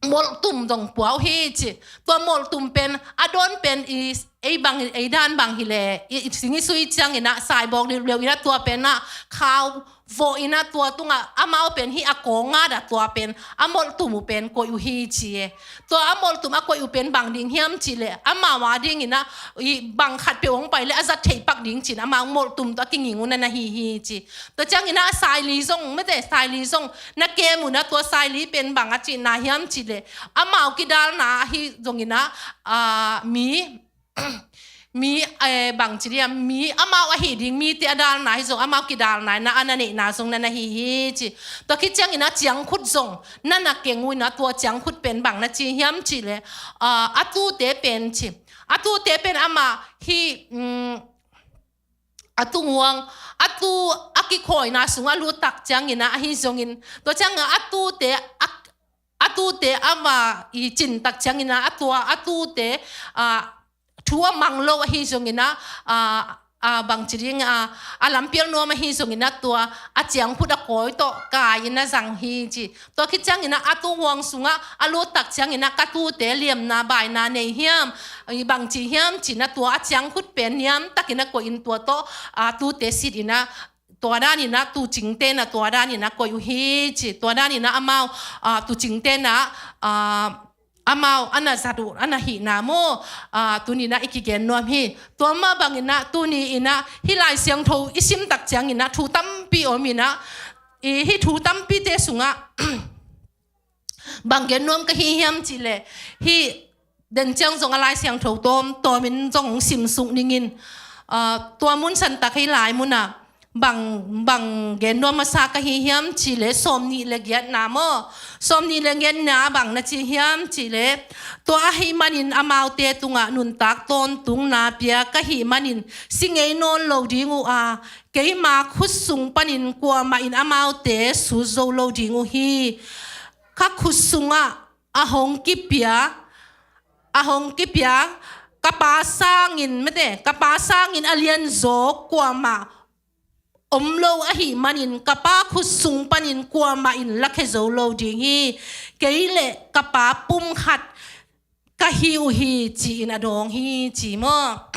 molhtum zong pua uh hi ci. Tua molhtum pen a dawn pen i, ei bang, ei dan bang hi leh, i, i sing i sui ciangin a saibawk liuliu in a, tua pen a khau vawh in a, tua tungah amau pen hih a kawng ngat a, tua pen a molhtum uh pen koih uh hi ci e. Tua a molhtum a koih uh pen bang ding hiam cih leh amau a dingin a, i, bang khatpeuh hong pai leh a zat theih pak ding ci-in amau molhtum tawh a kinging uh na na hi hi ci. Tua ciangin a saili zong, mate, saili zong na kem uh in a, tua saili pen bang a cihna hiam cih leh amau kidalna ahi zongin a, ah, mi, mi, eh, bangci ding a, mi amau ahih ding mite a dalna ahi zong, amau kidalna in a, a na neihna zong na na hi hi ci. Tua khit ciangin a ciangkhut zong na na keng uh in a, tua ciangkhut pen bang na ci hiam cih leh, ah, a tuute pen ci. A tuute pen amah hih, mm, a tunghuang, a tuu a kikhawina sungah a lut tak ciangin a, ahi zongin, tua ciangin a tuute, a, a tuute amah ii cin tak ciangin a, a tua, a tuute, ah, thu a mang lo ahi zongin a, ah, ah, bangci ding a, a lampial nuam ahi zongin a, tua a ciangkhut a kawi tawh kai in a zang hi ci. Tua khit ciangin a, a tunghuang sungah a lut tak ciangin a, ka tuute liamna baina nei hiam, i, bangci hiam ci-in a, tua a ciangkhut pen niamtakin a koih in tua tawh, ah, tuute sit in a, tua danin a tuucingte in a, tua danin a koih uh hi ci. Tua danin a amau, ah, tuucingte in a, ah, amau a na zat uh, a na hihna maw, ah, tuni-in a i kigen nuam hi. Tua mah bangin a tuni-in a hih Lai Siangtho i sim tak ciangin a thu tampi om in a, i, hih thu tampite sungah bang gen nuam ka hi hiam cih leh, hih den ciang zong a Lai Siangtho tawm, tawmin zong hong simsuk ning in, ah, tua mun san tak hih lai munah bang, bang gen nuam masa ka hi hiam cih leh, sawmnih le giatna maw, sawmnih le giatna bang na ci hiam cih leh, tua ahih manin amaute tungah nuntak tawntungna pia ka hih manin si ngei nawn lo ding uh a, keima khut sung panin kuamah in amaute sut zo lo ding uh hi. Ka khut sungah a hong kipia, a hong kipia ka Pa sangin, mate, ka Pa sangin a lianzaw kuamah om lo ahih manin, ka Pa khut sung panin kuamah in lakhia zo lo ding hi. Kei le ka Pa pumkhat ka hi uh hi, ci-in a dawng hi, ci maw.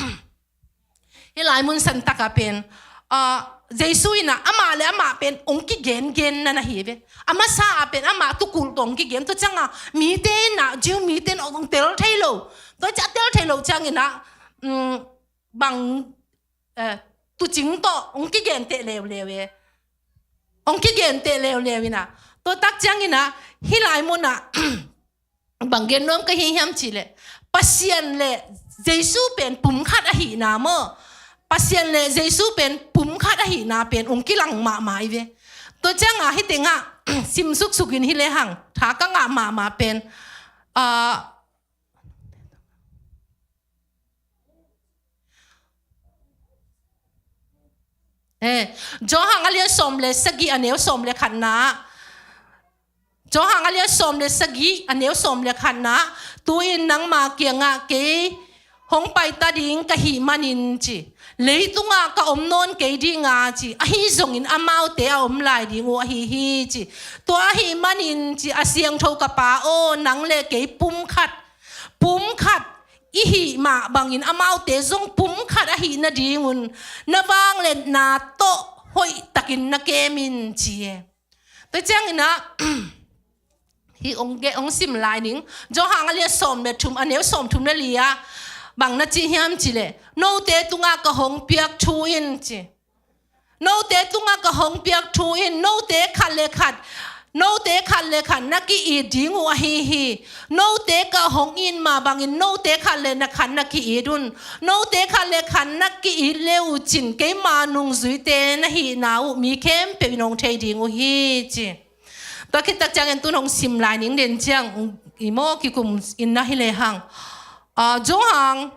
Hih lai mun san takah pen, ah, Jesu in a amah le amah pen hong kigengen na na hi ve. A masa ah pen amah tukulh tawh hong kigen. Tua ciangah mite in a, Jew mite in hong tel thei lo. Tua ciah a tel thei lo ciangin a, mm, bang, eh, tuucing tawh hong kigenteh leuleu e. Hong kigenteh leuleu in a. Tua tak ciangin a hih lai munah bang gen nuam ka hi hiam cih leh, Pasian le Jesu pen pumkhat ahihna maw. Pasian le Jesu pen pumkhat ahihna pen hong kilang mahmah hi ve. Tua ciangah hih tengah simsuksuk in hi lehang, tha ka ngah mahmah pen, ah, eh, Johan a lian sawm le sagih, a neu sawm le khatna. Johan a lian sawm le sagih, a neu sawm le khatna. Tu-in nangma kiangah kei hong paita ding ka hih manin, ci, leitungah ka om nawn kei ding a, ci, ahi zongin amaute a om lai ding uh ahi hi, ci. Tua ahih manin, ci, a siangtho ka Pa aw, nang le kei pumkhat, pumkhat i hih mah bangin amaute zong pumkhat ahih nadingun na vangliatna tawh hoihtakin na kem in, ci e. Tua ciangin ah, hih hong ge-, hong sim lai ning. Johan a lian sawm le thum, a neu sawm thum le li ah bang na ci hiam cih leh, note tungah ka hong piak thu in, ci. Note tungah ka hong piak thu in, note khat le khat, note khat le khat na ki-it ding uh ahi hi. Note ka hong it mah bangin note khat le na khat na ki-it un. Note khat le khat na ki-it le uh cin keima nungzuite na hihna uh mi khempeuh in hong thei ding uh hi, ci. Tua khit tak ciangin tun hong sim lai ning den ciang, i maw kikum in na hi lehang. Ah, Johan,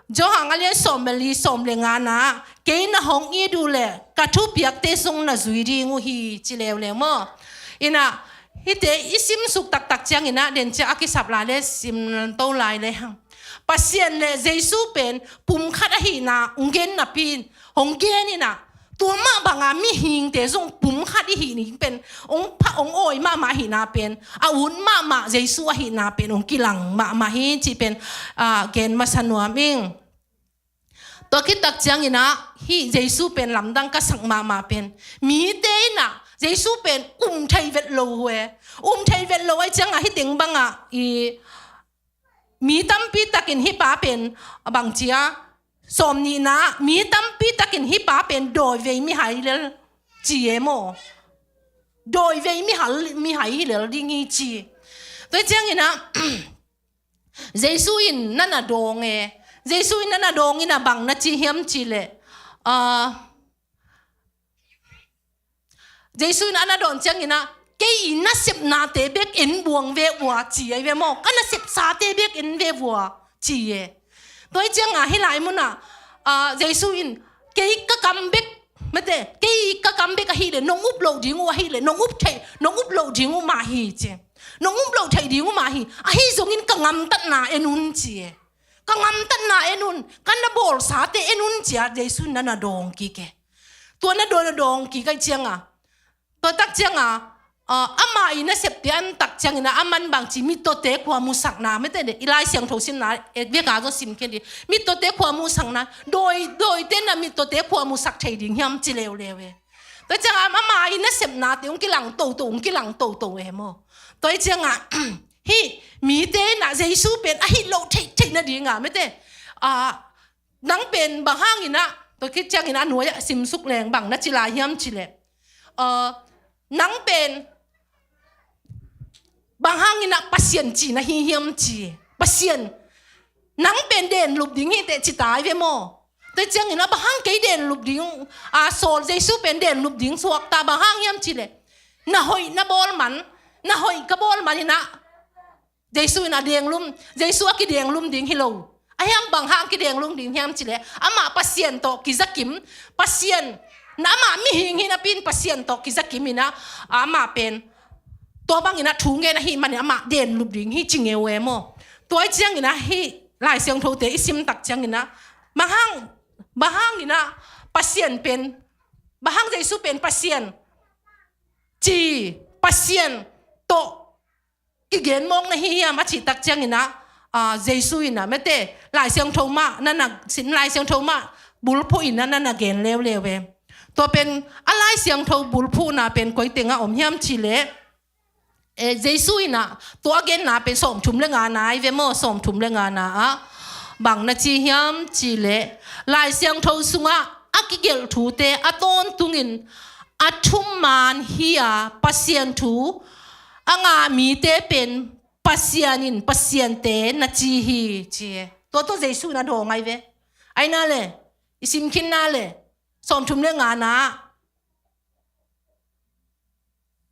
Johan a lian sawm le li, sawm le nga na, kei na hong it uh leh ka thupiakte sung na zui ding uh hi, ci leuleu maw. Inah, hihte i simsuk taktak ciangin ah, den ciang a kisap lai le sim to lai lehang, Pasian le Jesu pen pumkhat ahihna hong gen napi in, hong gen inah, tua mah banga mihingte zong pumkhat i hih ning pen hong pha, hong awi mahmah ahihna pen, a ut mahmah Jesu ahihna pen hong kilang mahmah hi, cih pen, ah, gen masa nuam ing. Tua khit tak ciangin ah, hih Jesu pen lamdang ka sak mahmah pen, mite inah Jesu pen um thei vet lo uh e. Um thei vet lo ahih ciangah hih teng bangah i mi tampi takin hih pa pen, a bang ci a, sawm nihna, mi tampi takin hih pa pen dawivei mihai lel, ci e maw. Dawivei mihal, mihai hi lel ding hi, ci. Tua ciangin ah, Jesu in na na dawng e. Jesu in na na dawng inah bang na ci hiam cih leh, ah, Jesu in a na dawn ciangin ah, kei i nasepnate bek en buang ve ua, ci ahi ve maw. Ka nasepsate bek en ve ua, ci e. Tua hi ciangah hih lai munah, ah, Jesu in, kei ka kam bek, mate, kei ka kam bek ahih leh nong up loh ding uh ahih leh, nong up thei, nong up loh ding uh mah hi, ci. Nong up loh theih ding uh mah hi. Ahi zongin ka gamtatna en un, ci e. Ka gamtatna en un, ka na bawlsate en un, ci a Jesu in na na dawng kik e. Tua na dawn, na dawng kik ahih ciangah, tua tak ciangah, ah, amah i nasepte an tak ciangin ah, aman bang ci, mittawte khua musakna, mate de, i Lai Siangtho simna, eh, veka zong sim khin di. Mittawte khua musakna, dawi, dawite na mittawte khua musak thei ding hiam, ci leuleu e. Tua ciangah amah i nasepnate hong kilang toto, hong kilang toto e maw. Tua hi ciangah, hih mite inah Jesu pen a hih loh theih, theih nadingah, mate, ah, nang pen bang hangin ah, tua khit ciangin a nuai-ah simsuk leng bang na ci lai hiam cih leh, ah, nang pen bang hangin ah Pasian ci na hi hiam, ci. Pasian, nang pen denlup ding hi teh, ci ta ahi ve maw. Tua ciangin ah bang hang kei denlup ding, ah, Saul, Jesu pen denlup ding suakta, bang hang hiam cih leh, na hoih na bawl man, na hoih ka bawl man inah, Jesu in a denglum, Jesu a kidenglum ding hi lo. A hiam, bang hang kidenglum ding hiam cih leh, amah Pasian tawh kizakim, Pasian, na amah mihing hi napi in Pasian tawh kizakim inah, amah pen tua bangin ah thu ngen ahih manin amah denlup ding hi, ci ngeu e maw. Tua hi ciangin ah hih Lai Siangthote i sim tak ciangin ah, bang hang, bang hangin ah Pasian pen, bang hang Jesu pen Pasian ci, Pasian tawh kigen mawk na hi hiam, a cih tak ciangin ah, ah, Jesu in ah, mate, Lai Siangtho mah na na, sin Lai Siangtho mah bulphuh in ah na na gen leuleu e. Tua pen a Lai Siangtho bulphuhna pen koi tengah om hiam cih leh, eh, Jesu in ah tua a genna pen sawmthum le ngana ahi ve maw, sawmthum le ngana ah bang na ci hiam cih leh, Lai Siangtho sungah a kigelh thute a tawntungin a thuman hi-a, Pasian thu a ngah mite pen Pasian in pasiante na ci hi, ci e. Tua tawh Jesu in a dawng ahi ve. Ahi na le, i sim khin na le, sawmthum le ngana,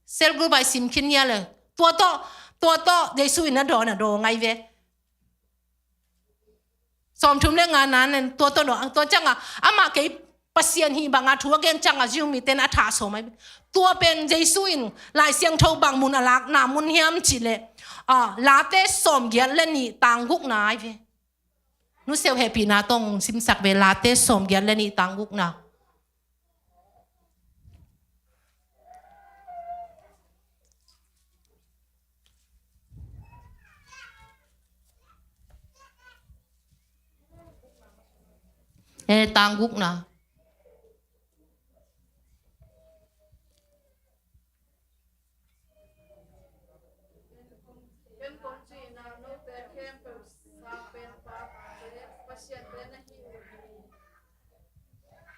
cell group ah i sim khin ni a le, tua tawh, tua tawh Jesu in a dawng, a dawng ahi ve. Sawmthum le ngana nen tua tawh dawng, tua ciangah amah kei Pasian hi banga thu a gen ciangah Jew mite in a thah sawm ahi ve. Tua pen Jesu in Lai Siangtho bang mun a lakna mun hiam cih leh, ah, Late sawmgiat le nih tang gukna ahi ve. Nuseu hehpihna tawh simsak ve, Late sawmgiat le nih tang gukna. He, tang gukna.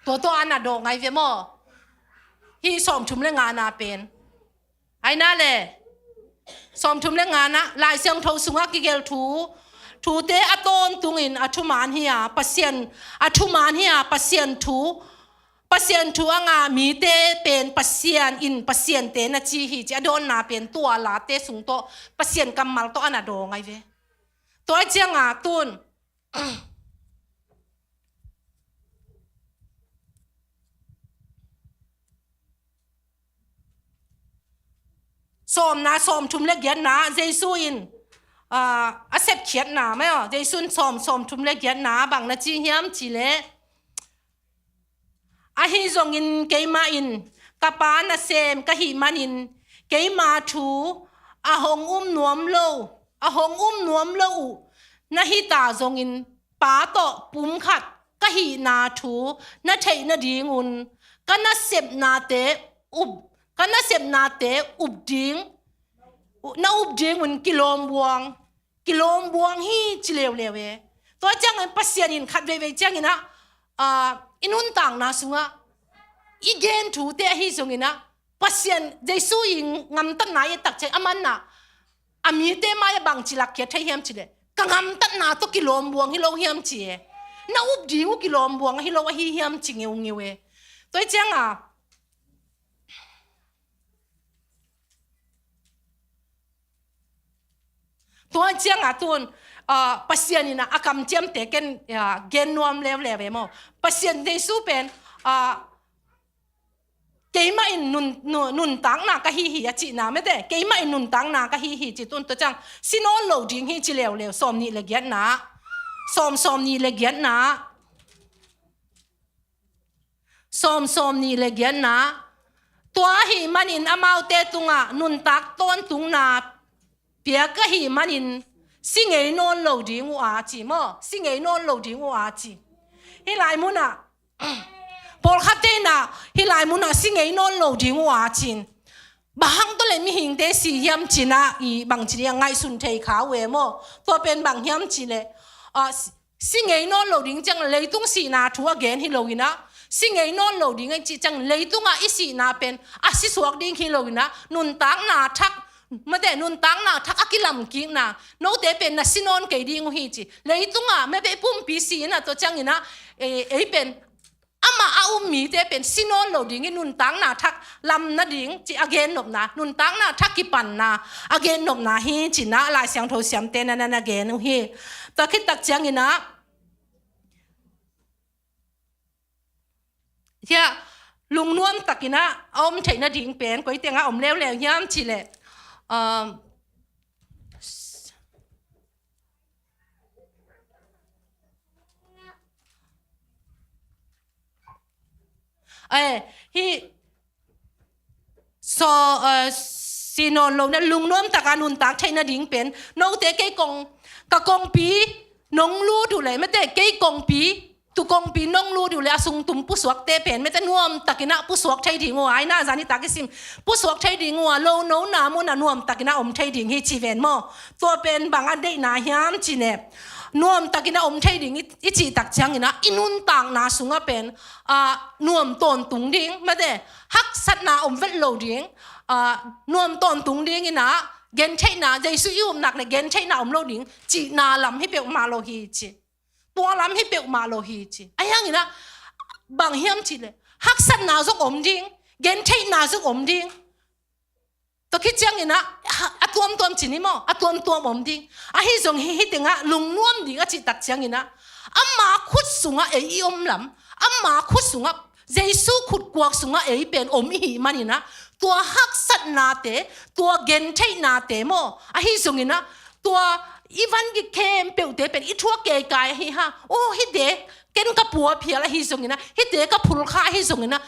Tua tua a na dawh ngai ve maw? Hih sawmthum le ngana pen. Aina le sawmthum le ngana Lai Siangtho sungah kigelh thu, thute a tawntungin a thuman hi a, Pasian, a thuman hi a, Pasian thu, Pasian thu a ngah mite pen Pasian in Pasiante na ci hi ci a dawnna pen tua late sung tawh Pasian kammal tawh a na dawh ngai ve. Tua ciangah tun sawmna, sawmthum le giatna, Jesu in, ah, a sepkhiatna, maw, Jesu in sawm, sawmthum le giatna bang na ci hiam cih leh, ahi zongin keimah in ka Pa nasem ka hih manin keima thu a hong um nuam lo, a hong um nuam lo uh na hi ta zongin Pa tawh pumkhat ka hihna thu na theih nadingun ka nasepnate up, ka nasepnate up ding, na up dingun kilawmbuang, kilawmbuang hi ci leuleu e. Tua ciangin Pasian in khat veivei ciangin ah, ah, i nuntakna sungah i gen thute ahi zongin ah Pasian Jesu i ngamtatna i et tak ciang a manna a mite mai-ah bangci lakkhiat thei hiam cih leh, ka ngamtatna tawh kilawmbuang hi lo hiam ci e. Na up ding uh kilawmbuang ahi lo ahi hiam ci ngeungeu e. Tua ciangah tua ciangah tun, ah, Pasian in ah a kamciamte ken, ah, gen nuam leuleu e maw. Pasian Jesu pen, ah, keimah in nun, nun, nuntakna ka hi hi a cihna mete, keimah in nuntakna ka hi hi cih tun tua ciang si nawn lo ding hi ci leuleu, sawmnih le giatna, sawm, sawmnih le giatna. Sawm, sawmnih le giatna. Tua ahih manin amaute tungah nuntak tawntungna piak ahih manin si ngei nawn lo ding uh a ci maw? Si ngei nawn lo ding uh a ci. Hih lai munah pawlkhatte in ah hih lai munah si ngei nawn lo ding uh a cin. Bang hang tawh le mihingte si hiam cin ah i bangci ding a ngaihsun thei kha uh e maw? Tua pen bang hiam cih leh, ah, si ngei nawn lo ding ciang leitung sihna thu a gen hi lo in ah, si ngei nawn lo ding a cih ciang leitungah i sihna pen a si suak ding hi lo in ah, nuntakna thak, mate, nuntakna thak a kilamkikna, note pen na si nawn kei ding uh hi ci. Leitungah mate pumpi si in ah tua ciangin ah, eh, ei pen amah a um mite pen si nawn lo ding hi, nuntakna thak lam nading ci a gennopna, nuntakna thak kipanna a gennopna hi ci-in ah Lai Siangtho siamte na, na, na gen uh hi. Tua khit tak ciangin ah, hiah lungnuam takin ah a om theih nading pen koi tengah om leuleu hiam cih leh, um, Eh, hih so, eh, si nawn lo na lungnuam taka nuntak theih nading pen note kei kong, ka kongpi nong lut uh leh, mate, kei kongpi, tu kongpi nong lut uh leh a sung tum pusuakte pen, mate, nuam takin ah pusuak thei ding uh a, aina zani tak i sim, pusuak thei ding uh a, lo nona munah nuam takin ah om thei ding hi ci ven maw? Tua pen bang a deihna hiam cih leh, nuam takin ah om thei ding i, i cih tak ciangin ah i nuntakna sungah pen, ah, nuam tawntung ding, mate, haksatna om vet lo ding, ah, nuam tawntung ding in ah gentheihna, Jesu i upna leh gentheihna om lo ding cihna lam hi peuhmah lo hi ci. Tua lam hi peuhmah lo hi ci. Ahi hangin ah bang hiam cih leh, haksatna zong om ding, gentheihna zong om ding. Tua khit ciangin ah, ha, a tuamtuam ci ni maw, a tuamtuam om ding. Ahi zong hi, hih tengah lungnuam ding a cih tak ciangin ah, ama khut sungah ei i om lam, ama khut sungah, Jesu khutkuak sungah ei pen om i hih manin ah, tua haksatnate, tua gentheihnate maw, ahi zongin ah, tua i van gik khempeuhte pen i thuak keikai ahi ha. Oh, hihte ken ka pua phial ahi zongin ah, hihte ka phulkha ahi zongin ah,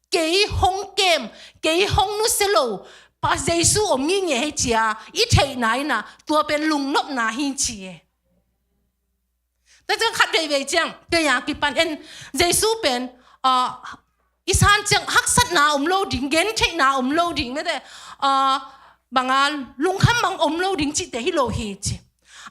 kei hong kem, kei hong nusia lo pa Jesu om ngitnget hi ci-a i theihna in ah, tua pen lungnopna hi ci e. Tua ciang khat veivei ciang kei a kipan en, Jesu pen, ah, i san ciang haksatna om lo ding, gentheihna om lo ding, mete, ah, banga lungkham bang om lo ding cihte hi lo hi ci.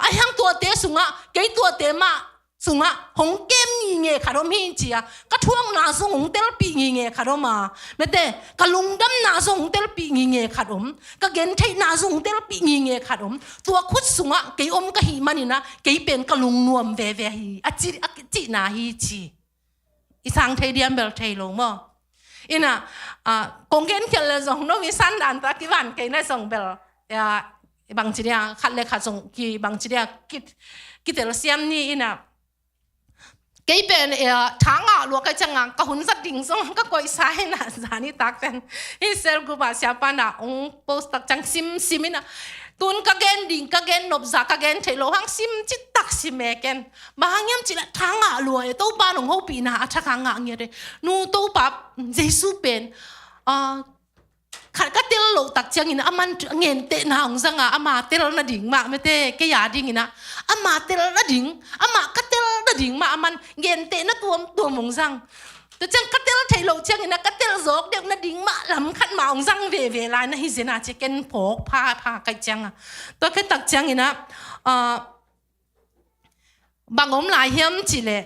Ahi hang tuate sungah, kei tuate mah sungah hong kem ngingei khat om hi ci a, ka thuakna sung hong telpih ngingei khat om a, mete, ka lungdamna sung hong telpih ngingei khat om, ka gentheihna sung hong telpih ngingei khat om. Tua khut sungah kei om ka hih manin ah, kei pen ka lungnuam veve hi a ci, a cihna hi ci. I sang thei diam bel thei lo maw? Ina, ah, kong gen khial le zong, no mi san dan ta kivan kei na zong bel, ya, bangci dia, khat le khat zong ki, bangci dia, ki, kitel siam ni ina. Kei pen, ya, tha ngah lua ka ciang a, ka hun zat ding zong ka koihsa ina, zani tak pen. Hi cell group ah siapa na, ong post tak ciang sim, sim ina. Tun ka gen ding, ka gen nop za, ka gen thei lo hang sim citak sim e ken. Bang hang hiam cih leh tha ngah lua e, Topa nong hopihna a thak a ngah ngiat e. Nu Topa, Jesu pen, ah, khat ka tel loh tak ciangin a man gentehna hong zang a, ama tel nading mah, mete, kei a dingin ah, ama tel nading, ama ka tel nading mah a man gentehna tuamtuam hong zang. Tua ciang ka tel theih loh ciangin ah, ka tel zawk deuh nading mah lam khat mah hong zang veve lai na hi zen a ci, ken phawk pha, pha kaih ciang a. Tua khit tak ciangin ah, ah, bang om lai hiam cih leh,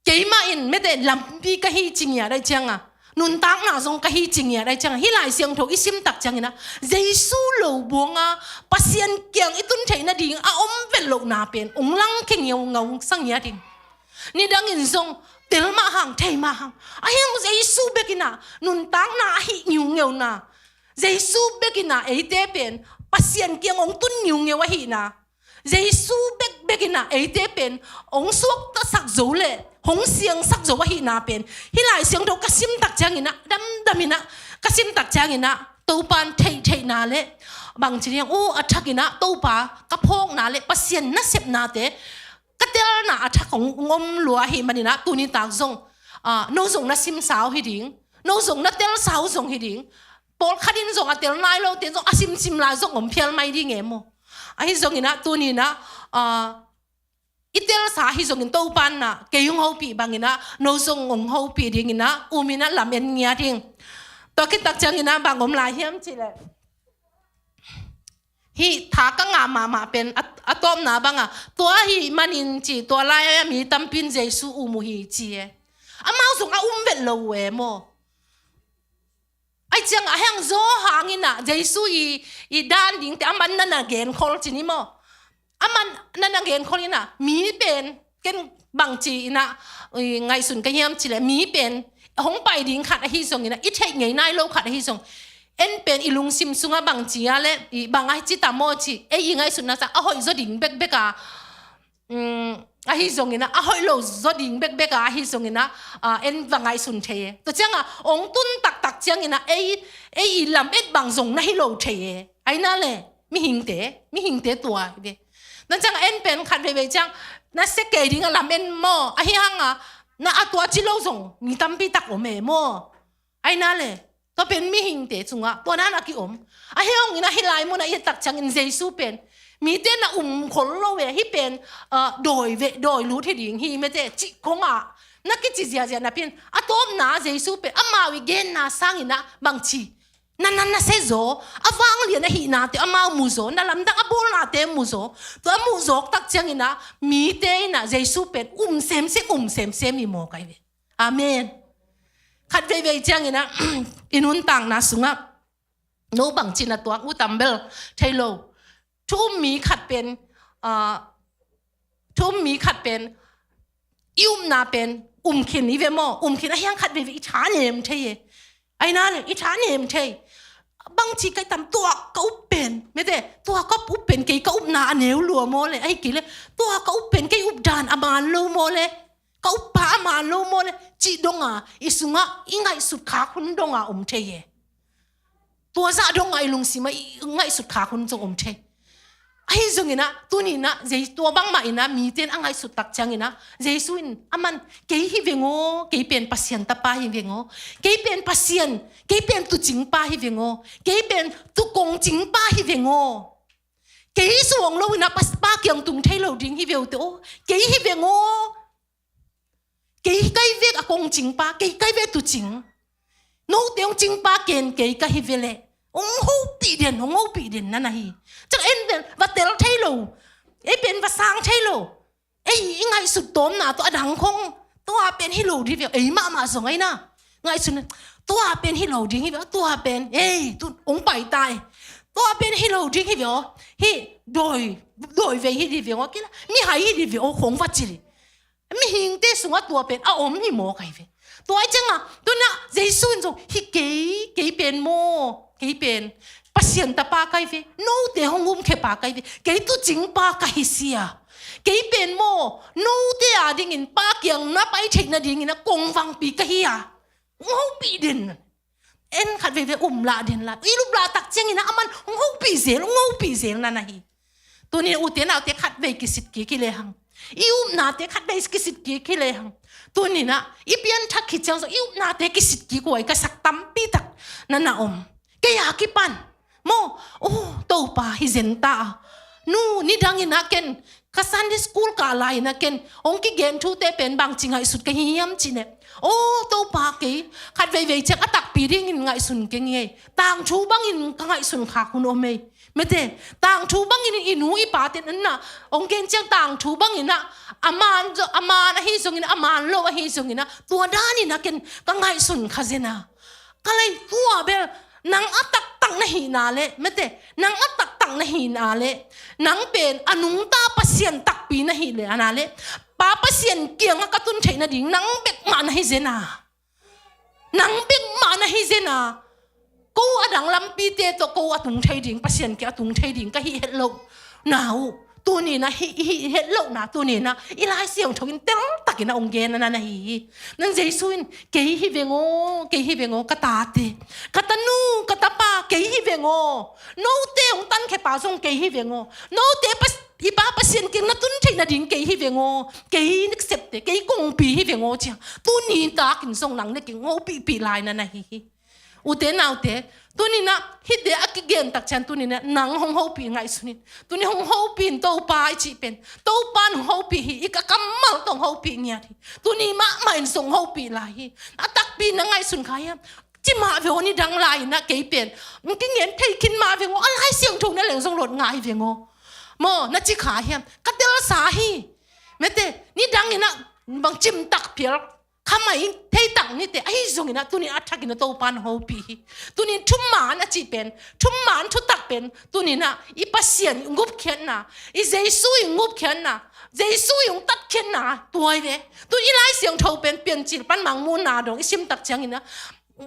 keimah in mete lampi ka hi ci ngiat ahih ciang a, nuntakna zong ka hi ci ngiat ahih ciang a, hih Lai Siangtho i sim tak ciangin ah, Jesu lo buang a, Pasian kiang i tun theih nading a om vet lohna pen ong lang khe ngeungau sa ngiat in. Nidangin zong tel mah hang, thei mah hang, ahi hang Jesu bekin ah nuntakna a hih ngiungeuna, Jesu bekin ah eite pen Pasian kiang ong tun ngiungeu ahihna, Jesu bekbekin ah eite pen ong suaktasak zo le hong siangsak zo ahihna pen, hih Lai Siangtho ka sim tak ciangin ah, damdamin ah ka sim tak ciangin ah, Topan theihtheihna le bangci diang, uh, a thakin ah Topa ka phawkna le Pasian nasepnate ka telna a thak hong om lua ahih manin ah, tuni tak zong, ah, no zong na simsa uh hi ding, no zong na telsa uh zong hi ding, pawlkhat in zong a tel nai lote zong a simsim lai zong om phial mai ding e maw? Ahi zongin ah, tuni in ah, ah, i telsa ahi zongin Topan ah kei hong hopih bangin ah, no zong hong hopih dingin ah, um in ah lam en ngiat ding. Tua khit tak ciangin ah bang om lai hiam cih leh, hih tha ka ngah mahmah pen a, a tawpna bang a, tua ahih manin ci, tua lai a mi tampi in Jesu um uh hi ci e. Amau zong a um vet lo uh e maw? Ahih ciang a heng zaw hangin ah Jesu i, i dan dingte a man na na genkhol ci ni maw? A man na na genkhol in ah, mi pen, ken bangci in ah, i, ngaihsun ka hiam cih leh, mi pen hong pai ding khat ahi zongin ah, i theih ngei nai lo khat ahi zong, en pen i lungsim sungah bangci a le, i bang a ci ta maw ci, ei i ngaihsutna sang a hoih zaw ding bekbek a, um, ahi zongin ah, a hoih lo zaw ding bekbek a, ahi zongin ah, ah, en va ngaihsun thei e. Tua ciang a, ong tun taktak ciangin ah, ei, ei i lam et bang zong na hi lo thei e. Ahi na le, mihingte, mihingte tua hi ve. Tua ciang a en pen khat veivei ciang, na sia kei ding a lam en maw? Ahi hang a, na a tua ci lo zong, mi tampi tak om e maw? Ahi na le, tua pen mihingte sungah tua dan a kiom. Ahi hangin ah hih lai mun ah i et tak ciangin Jesu pen mite na um khol lo ve, hih pen, ah, dawi ve, dawi lut hi ding hi mete cih khong ah na kici ziazia napi in, a tawpna Jesu pen amau i genna sangin ah bangci, na na na sia zaw, a vanglian ahihnate amau mu zaw, na lamdang a bawlnate mu zaw. Tua a muh zawk tak ciangin ah mite in ah Jesu pen um semsem, um semsem hi maw kai ve. Amen. Khat veivei ciangin ah, i nuntakna sungah no bangci na tuak uh tam bel thei lo. Thu um mi khat pen, ah, thu um mi khat pen, i upna pen um khin hi ve maw? Um khin ahi hang khat veivei i tha nem thei e. Ahi na le, i tha nem thei. Bangci kai tam, tua ka up pen, mete, tua ka up pen kei ka upna a neu lua maw le? Ahi kei le, tua ka up pen kei up dan a man lo maw le? Ka uppa a man lo maw le? Cih dong a, i sungah i ngaihsut khak hun dong a om thei e. Tua zah dong a i lungsim ah i ngaihsut khak hun zong om thei. Ahi zongin ah, tuni in ah, Jesu, tua bangmah in ah, mite in a ngaihsut tak ciangin ah, Jesu in, aman, kei hi veng aw, kei pen Pasian tapa hi veng aw, kei pen Pasian, kei pen tuucingpa hi veng aw, kei pen tuukongcingpa hi veng aw. Kei suang lo in a pa, pa kiang tung thei lo ding hi ve uh teh aw. Kei hi veng aw. Kei kai vek a kong cing pa, kei kai vek tu cing. Note hong cing pa ken kei ka hi ve leh. Hong hopih den, hong hopih den na na hi. Ciang en pen va tel thei lo. Ei pen va sang thei lo. Ei i ngaihsut tawmna tawh a dang khong. Tua pen hi lo ding hi ve aw. Ei mahmah zong ahi na. Ngaihsut na. Tua pen hi lo ding hi ve aw. Tua pen. Ei, tu hong pai ta e. Tua pen hi lo ding hi ve aw. Hi dawi, dawi vei hi ding ve aw. Kila. Mihai hi ding ve aw. Khong va ci li. Mihingte sungah tua pen a om hi maw ka hi ve. Tua ahih ciangin, tu-in ah Jesu in zong, hih kei, kei pen maw, kei pen Pasian tapa ka hi ve, note hong umkhia pa ka hi ve, kei tu cing pa ka hi sia. Kei pen maw, note adingin pa kiang na pai theih nadingin a kong vangpi ka hi a. Hong hopih den. En khat veivei um lah den lah. I um lah tak ciangin ah aman hong hopih zel, hong hopih zel na na hi. Tuni-in ute naute khat vei kisit kik hi lehang. I upnate khat vei kisit kik hi lehang. Tuni-in ah i pianthak khit ciang zong i upnate kisit kik uh a, i ka sak tampi tak na na om. Kei a kipan. Maw, oh, Topa hi zen ta a. Nu, nidangin ah ken, ka Sunday school kah lai-in ah ken, hong kigen thute pen bangci ngaihsut ka hi hiam cih leh. Oh, Topa kei, khat veivei ciang a takpi dingin ngaihsun keng hi ei. Tangthu bangin ka ngaihsun khak hun om ei. Mete, tangthu bangin i nu i pate in ah, hong gen ciang tangthu bangin ah, a man zo-, a man ahi zongin, a man lo ahi zongin ah, tua danin ah ken ka ngaihsun kha zen a. Ka lei tua bel, nang a taktak na hihna leh, mete, nang a taktak na hihna leh, nang pen a nungta Pasian takpi na hih leh, a na leh, Pa Pasian kiangah ka tun theih nading, nang bek mah na hi zen a. Nang bek mah na hi zen a. Ko a dang lampite tawh ko a tung thei ding, Pasian kiang a tung thei ding ka hih het loh na uh. Tuni-in ah hih, hih het loh na, tuni-in ah i Lai Siangtho in teltakin ah hong gen na na hi hi. Nang Jesu in, kei hi veng aw, kei hi veng aw, ka tate. Ka tanu, ka tapa, kei hi veng aw. Note hong tankhia pa zong kei hi veng aw. Note pas-, i Pa Pasian kiang na tun theih nading kei hi veng aw. Kei septe, kei kongpi hi veng aw ci-a. Tuni takin zong nang le kei hong hopihpih lai na na hi hi. Ute naute, tuni-in ah, hihte a kigen tak ciang tuni-in ah, nang hong hopih ngaihsun in. Tuni hong hopih in Topa i cih pen. Topa in hong hopih hi, i ka kammal tawh hong hopih ngiat hi. Tuni mahmah in zong hong hopih lai hi. A takpi na ngaihsun kha hiam. Ci mah ve aw nidang lai-in ah kei pen. Hong kingen thei khin mah veng aw, a Lai Siangtho na leng zong lot ngai veng aw. Maw, na ci kha hiam. Ka telsa hi. Mete, nidangin ah, bang cimtak phial. Khamai theitak nite, ahi zongin ah, tuni-in a thakin ah Topa in hong hopih hi. Tuni-in thuman a cih pen, thuman thutak pen, tuni-in ah, i Pasian i ngupkhiatna, i Jesu i ngupkhiatna, Jesu i hong tatkhiatna, tua hi ve. Tuni-in i Lai Siangtho pen, Piancil pan Mangmuhna dong, i sim tak ciangin ah,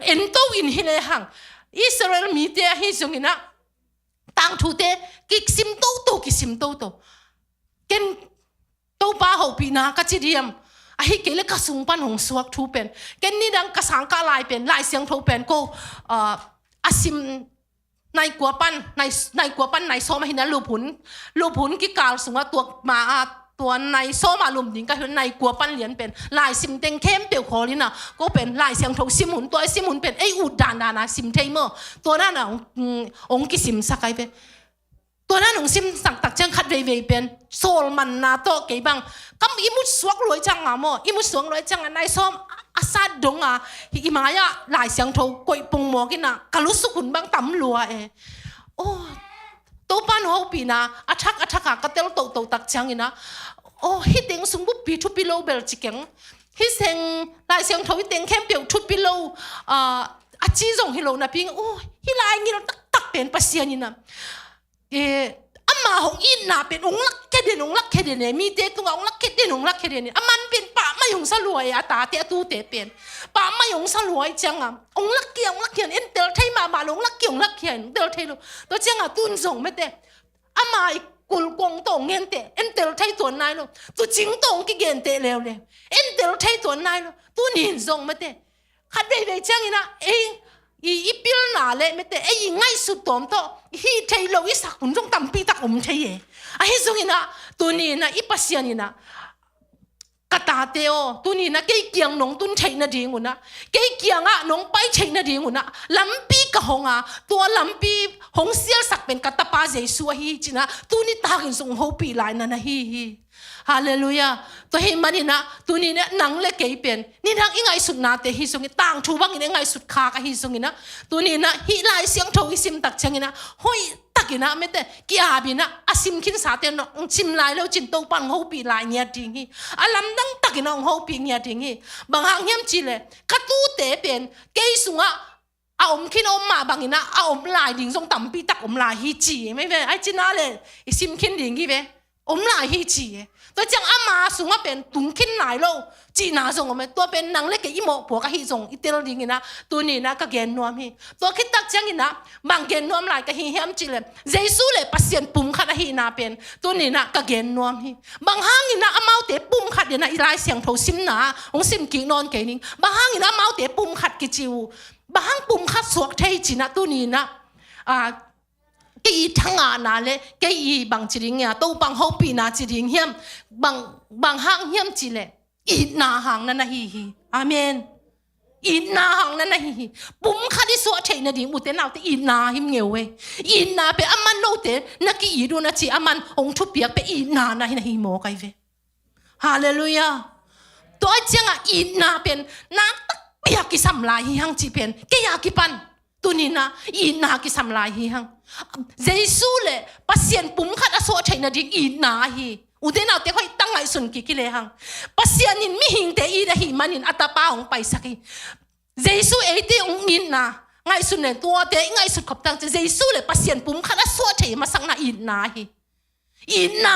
en to in hi lehang, Israel mite ahi zongin ah, tangthute, kisim toto, kisim toto. Ken Topa hopihna ka ci diam. Ahi kei leh ka sung pan hong suak thu pen. Ken nidang ka sang kah lai pen, Lai Siangtho pen ko, ah, a sim nai kua pan, nai, nai kua pan, nai sawm ahi na lup hun. Lup hun kikal sungah tua ma a, tua nai sawm a lum ding ka hi, nai kua pan lian pen. Lai sim teng khempeuh khawl in ah, ko pen, Lai Siangtho sim hun, tua sim hun pen, ei ut dandan a sim thei maw. Tua dan a hong, mm, hong kisimsak ahi ve. Tua dan hong simsak tak ciang khat veivei pen, sawl manna tawh kei bang. Kam i mut suak luai ciang a maw, i mut suak luai ciang a nai sawm a sat dong a, hi i mai-ah Lai Siangtho koih pongmawk in ah, ka lusuk hun bang tam lua e. Oh, Topa in hong hopihna, a thak, a thak a ka tel toto tak ciangin ah. Oh, hih teng sung buppi thupi lo bel ci keng. Hih teng Lai Siangtho hih teng khempeuh thupi lo, ah, a ci zong hi lo napi-in, oh, hih lai ngil taktak pen Pasian in ah. Eh, ama hong itna pen hong lakkhia den, hong lakkhia den e, mite tungah hong lakkhia den, hong lakkhia den e. A man pen pahmai hong sa lua e, a tate, a tute pen. Pahmai hong sa lua e ciang a, hong lakkhia, hong lakkhia, en tel thei mahmah lo, hong lakkhia, hong lakkhia, en tel thei lo. Tua ciang a tun zong mete. Ama i kulkong tawh hong gente, en tel thei tuan nai lo. Tuucing tawh hong kigente leuleu. En tel thei tuan nai lo. Tuni-in zong mete. Khat veivei ciangin ah, ei, i, i pilna le mete, ei, i ngaihsut tawm tawh, i hih theih loh, i sak hun zong tampi tak om thei e. Ahi zongin ah, tuni-in ah, i Pasian in ah, Ka tate aw, tuni-in ah kei kiang nong tun theih nadingun ah, kei kiangah nong pai theih nadingun ah lampi ka hong a, tua lampi hong sialsak pen ka tapa Jesu ahi hi ci-in ah tuni takin zong hong hopih lai na na hi hi. Halleluiah. Tua ahih manin ah tuni-in ah nang le kei pen nidang i ngaihsutnate hi zongin, tangthu bangin i ngaihsut khak ahi zongin ah, tuni-in ah hih Lai Siangtho i sim tak ciangin ah hoih takin ah, mete, ki-ap in ah, a sim khinsate nong sim lai lo cin Topa'n hong hopih lai ngiat ding hi. A lamdang takin ah hong hopih ngiat ding hi. Bang hang hiam cih leh ka tute pen kei sungah a om khin a om mah bangin ah a om lai ding zong tampi tak om lai hi ci mai ve. Ai cina le i sim khin ding hi ve. Om lai hi ci e. Tua ciang ama sungah pen tung khin lai lo cihna zong om e. Tua pen nang le kei i mawhpuak ahi zong i tel dingin ah tuni-in ah ka gen nuam hi. Tua khit tak ciangin ah bang gen nuam lai ka hi hiam cih leh, Jesu le Pasian pumkhat ahihna pen tuni-in ah ka gen nuam hi. Bang hangin ah amaute pumkhat in ah i Lai Siangtho simna hong sim kik nawn kei ning. Bang hangin ah amaute pumkhat kici uh, bang hang pumkhat suak thei ci-in ah tuni-in ah, ah, kei i thangahna le kei i bang ci ding hiam, Topa'n hong hopihna ci ding hiam, bang, bang hang hiam cih leh itna hang na na hi hi. Amen. Itna hang na na hi hi. Pumkhat i suah theih nading, ute naute, itna hi ngeu e. Itna pen aman note na ki-it un a ci, aman hong thupiak pen itna na hi, na hi mawk ai ve. Halleluiah. Tua ciangah itna pen na takpi a kisam lai hi hang cih pen kei a kipan tuni-in ah itna kisam lai hi hang. Jesu le Pasian pumkhat a suah theih nading itna ahi. Ute naute, hoih tak ngaihsun kik hi le hang. Pasian in mihingte it ahih manin a tapa hong paisak hi. Jesu eite hong itna ngaihsun le, tuate i ngaihsut khop tak ciang Jesu le Pasian pumkhat a suah theih masakna itna ahi. Itna,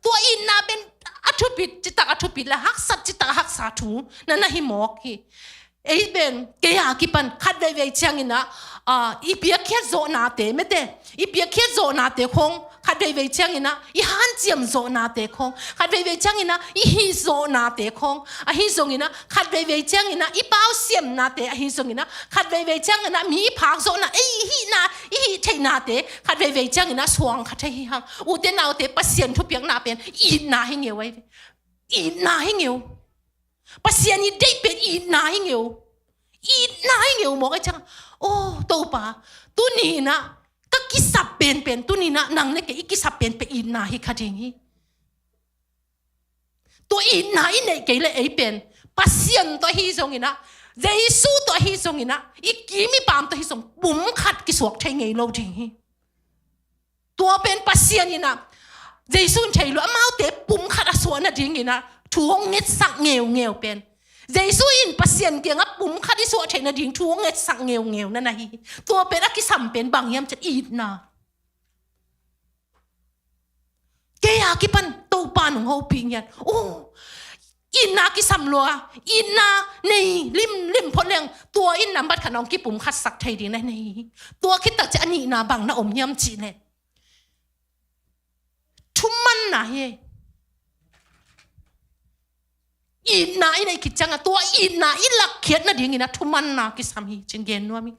tua itna pen a thupit, citak a thupit le haksat, citak a haksa thu na na hi mawk hi. Ei pen kei a kipan khat veivei ciangin ah, ah, i piakkhiat zawhnate, mete, i piakkhiat zawhnate khawng, khat veivei ciangin ah i hanciam zawhnate khawng, khat veivei ciangin ah i hih zawhnate khawng, ahi zongin ah khat veivei ciangin ah i pausiamnate, ahi zongin ah khat veivei ciangin ah mi i phak zawhna, ei i hihna, i hih theihnate khat veivei ciangin ah suang kha thei hi hang. Ute naute, Pasian thupiakna pen itna hi ngeu ai ve. Itna hi ngeu. Pasian i deih pen itna hi ngeu. Itna hi ngeu mawk ai ciang. Oh, Topa, tuni-in ah ka kisap penpen, tuni-in ah nang le kei i kisap penpen itna hi kha ding hi. Tua itna i neih kei leh ei pen Pasian tawh ahi zongin ah, Jesu tawh ahi zongin ah, i kim i paam tawh ahi zong pumkhat kisuak thei ngei lo ding hi. Tua pen Pasian in ah, Jesu in thei lo, amaute pumkhat a suah nadingin ah thu hong ngetsak ngeungeu pen, Jesu in Pasian kiangah pumkhat i suah theih nading thu hong ngetsak ngeungeu na na hi hi. Tua pen a kisam pen bang hiam cih leh itna. Kei a kipan Topa nong hopih ngiat. Oh, itna kisam lua, itna nei limlim phot leng, tua in nambat khat nong kipumkhatsak thei ding na nei hi. Tua khit tak ciang a nihna bang na om hiam cih leh, thumanna hi. Itna i neih khit ciangah tua itna i lakkhiat nadingin ah thumanna kisam hi cih gen nuam hi.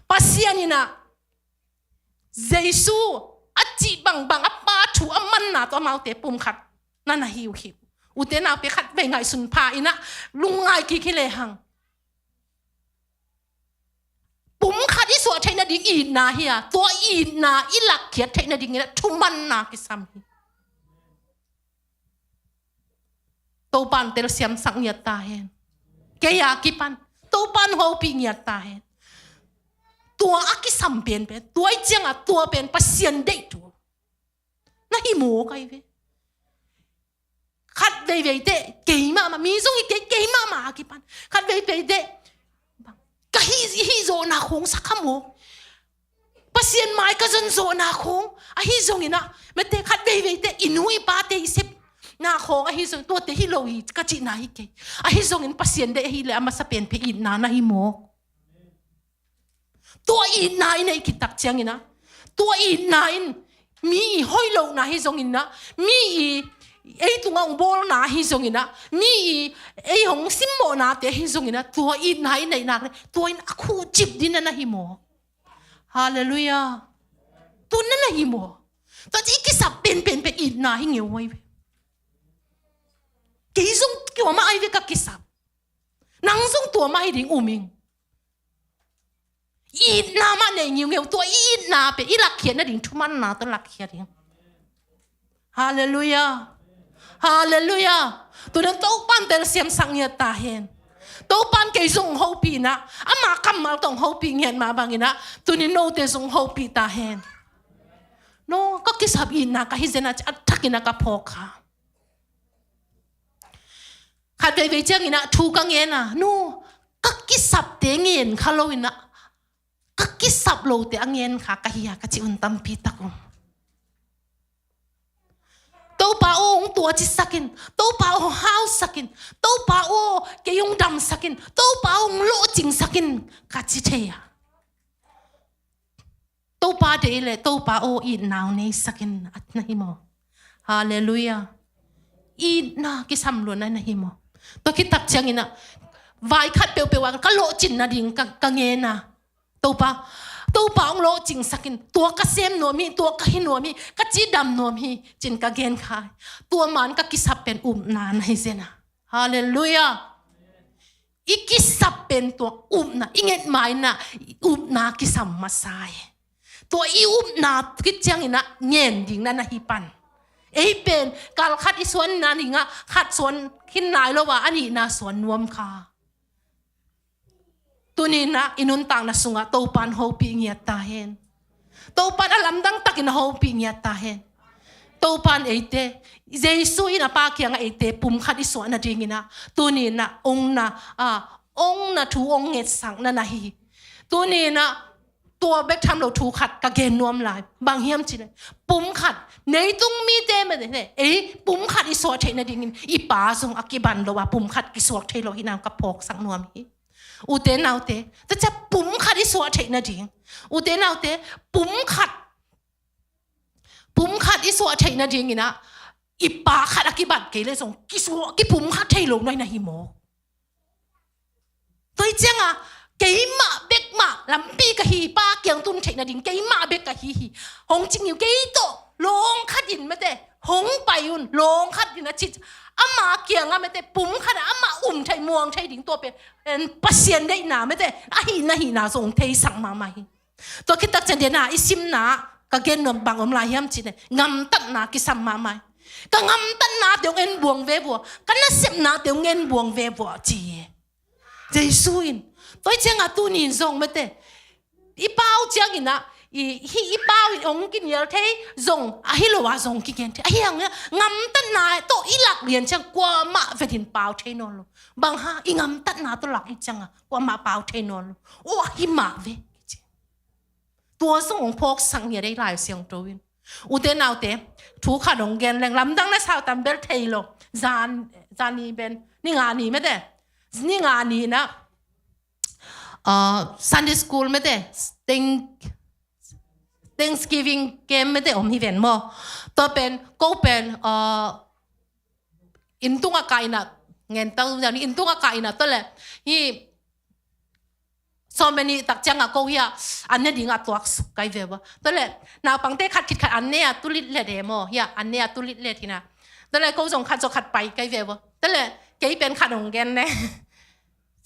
Pasian in ah Jesu a cih bangbang a Pa thu a manna tawh amaute pumkhat na na hi uh hi. Ute naute, khatvei ngaihsun pha in ah lungngai kik hi lehang, pumkhat i suah theih nading itna hi a, tua itna i lakkhiat theih nadingin ah thumanna kisam hi. Topa'n telsiamsak ngiat ta hen. Kei a kipan Topa'n hopih ngiat ta hen. Tua a kisam penpen, tua i ciangah tua pen Pasian deih thu na hi mawk ai ve. Khat veivei teh kei mahmah, mi zong hi kei, kei mahmah a kipan. Khat veivei teh ka hih, hih zawhna khawng sa kha mawk. Pasian mai ka zon zawhna khawng ahi zongin ah, mete, khat veivei teh i nu i pate i sepna khawng ahi zong, tuate hi lo hi ka cihna hi kei. Ahi zongin Pasian deih ahih leh a masa penpen itna na hi mawk. Tua itna i neih khit tak ciangin ah, tua itna in mi i hoih lohna hi zongin ah, mi i ei tungah hong bawlna hi zongin ah, mi i ei hong simmawhnate hi zongin ah, tua itna i neih nak leh tua in a khuhcip ding na na hi mawk. Halleluiah. Tua na na hi mawk. Tua ci i kisap penpen pen itna hi ngeu ai ve. Kei zong tua mah ahi ve ka kisap. Nang zong tua mah hi ding um ing. I itna mah nei ngiungeu, tua i itna pen i lakkhiat nading thumanna tawh lakkhiat ding. Halleluiah. Halleluiah. Tunin Topan telsiamsak ngiat ta hen. Topan kei zong hopih inah, ama kammal tawh hopih ngiat mah bang inah, tunin note zong hopih ta hen. No, ka kisap itna ka hi zen a, a thakin a ka phawk kha. Khat veivei ciang inah thu ka ngen a, no, ka kisapte ngen kha lo inah, ka kisap lote a ngen kha ka hi a, ka ci un tampi tak um. Topa aw, hong tuacisak in. Topa aw, hong hausak in. Topa aw, kei hong damsak in. Topa aw, hong lawhcingsak in, ka ci thei a. Topa deih leh Topa aw, itna hong neisak in, a na hi maw? Halleluiah. Itna kisam luatna na hi maw? Tua khit tak ciang inah, vai khat peuhpeuh ah ka lawhcin nading ka, ka ngen a. Topa, Topa hong lawhcingsak in, tua ka sem nuam hi, tua ka hi nuam hi, ka cidam nuam hi, ci-in ka gen kha. Tua man ka kisap pen upna na hi zen a. Halleluiah. I kisap pen tua upna, i nget ma inah upna kisam masa hi. Tua i upna khit ciang inah ngen ding na na hi pan. Ei pen kal khat i suan nading ah khat suan khin nai lo a, a nihna suan nuam kha. Tuni inah i nuntakna sungah Topan hopih ngiat ta hen. Topan a lamdang takin hopih ngiat ta hen. Topan eite, Jesu in a Pa kiangah eite pum khat i suah nading inah, tuni inah hong na, a, hong na thu hong ngetsak na na hi. Tuni inah tua bek tham lo thu khat ka gen nuam lai. Bang hiam cih leh, pum khat, leitung mite mah te, ei pum khat i suah theih nadingin i Pa zong a kiban lo a, pum khat kisuak thei lo hi nang ka phawksak nuam hi. Ute naute, tua ciang pum khat i suah theih nading. Ute naute, pum khat, pum khat i suah theih nading inah, i Pa khat a kibat kei leh zong kisuah, kipum khat thei lo nai na hi maw? Tua hi ciang a, keimah bek mah lampi ka hi, Pa kiang tun theih nading keimah bek ka hi hi. Hong ci ngiu, kei tawh lawng khat in mate, hong pai un, lawng khat in a ci. Ama kiangah mate, pum khat ah amah um thei, muang thei ding tua pen, en, Pasian deihna mate, a hihna hihna zong theisak mahmah hi. Tua khit tak ciang dena i simna ka gen nuam bang om lai hiam cih leh, ngamtatna kisam mahmah hi. Ka ngamtatnate hong en buang ve vua, ka nasepnate hong en buang ve vua ci hi. Jesu in, tua hi ciang a tuni in zong mate, i pau ciang inah, i, hi, i pau in hong kinial thei zong, a hi lo a zong kigen thei. A hi hang inah, ngamtatna tawh i lak lian ciang kuamah vetin pau thei nawn lo. Bang hang, i ngamtatna tawh lak hi ciang a, kuamah pau thei nawn lo. Aw, a hi mah ve. Tua zong hong phawksak ngiat ei Lai Siangtho in. Ute naute, thu khat hong gen leng, lamdang na sau tam bel thei lo. Zan, zan ni pen, ni nga ni mate. Ni nga ni inah, ah, Sunday school mate, Thank-, Thanksgiving camp mate om hi ven maw. Tua pen, ko pen, ah, inn tungah kah inah, ngen tau, inn tungah kah inah, tua leh, hi, so many tak ciang a ko hi a, an ne ding a tuaksuk kai ve vua. Tua leh, naupangte khat khit khat an ne a tulit let e maw, hi a, an ne a tulit let hi na. Tua leh, ko zong khat zong khat pai kai ve vua. Tua leh, kei pen khat hong gen ne.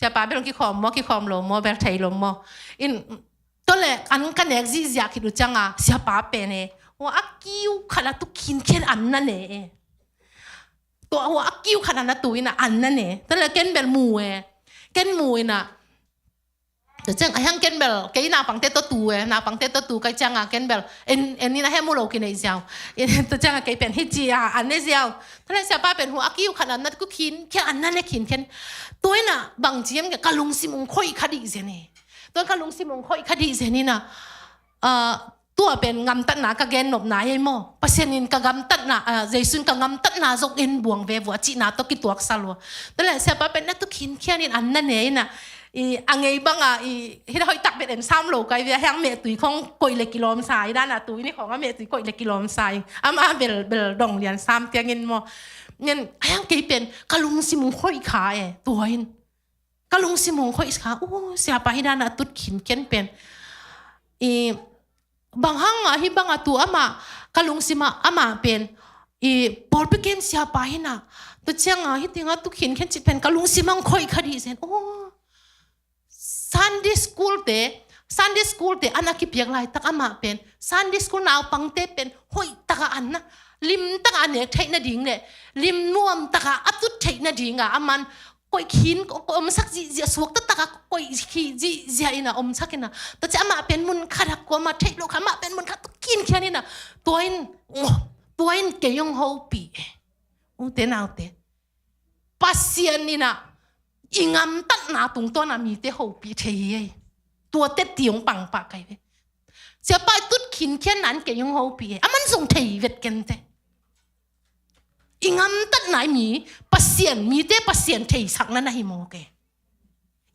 Siapa bel hong kikhawm maw, kikhawm lo maw, bel thei lo maw. In, tua leh, an ka nek zihziah khit uh ciang a, siapa pen e. Hua a kiu khat a tu khinkhian an na ne e. Tua hua a kiu khat a na tu inah an na ne. Tua leh ken bel mu e. Ken mu inah. Tua ciang a hiang ken bel, kei naupangte tawh tu e, naupangte tawh tu kai ciang a ken bel. En, en inah hemu lo kinei ziau. En, tua ciang a kei pen hi ci a, an ne ziau. Tua leh siapa pen hua a kiu khat a na tu khinkhian an na ne khinkhian. Tua inah bang ci hiam ka lungsim hong khoih kha dih zen e. Tua ka lungsim hong khoih kha dih zen inah. Ah, tua pen ngamtatna ka gen nopna hi maw. Pasian in ka ngamtatna, ah, Jesu in ka ngamtatna zong en buang ve vua cihna tawh kituak sa lua. Tua leh siapa pen na tu khinkhian in an na ne inah. I, a ngei bang a, i, hi na hoih tak bet en sam lo kai ve a hiang mehtui khong koih leh kilawm sa, hi dan a tu, i ni khong a mehtui koih leh kilawm sa, i. Ama bel, bel dong lian sam tiang in maw. Ngen, a hiang kei pen, ka lungsim hong khoih kha e, tua in. Ka lungsim hong khoih kha, uh, siapa hi dan a tut khinkhian pen. I, bang hang a, hi bang a tu amah, ka lungsim ah amah pen, I pawlpi kem siapa hi na. Tua cianga hih tengah tu khinkhian cih pen ka lungsim ah hong khoih kha dih zen. Oh, Sunday school te, Sunday school te an a kipiak laitak amah pen Sunday school naupangte pen hoih taka an na, lim taka a nek theih nading le lim nuam taka a tut theih nadinga aman koih khin, ko-, ko-, omsak zihziah, suakta taka koih khi zihziah ina omsak ina. Tua ciah amah pen mun khat ah kuamah theih loh kha, amah pen mun khat tu khinkhian ina. Tua in, oh, tua in kei hong hopih e. Ute naute, Pasian ina i ngamtatna tungtawna mite hopih thei hi ei. Tua teti hong pangpah kai ve. Siapa i tut khinkhian nan kei hong hopih e. Aman zong thei vet kente. I ngamtatna i mi Pasian, mite Pasian theisakna na hi mawk e.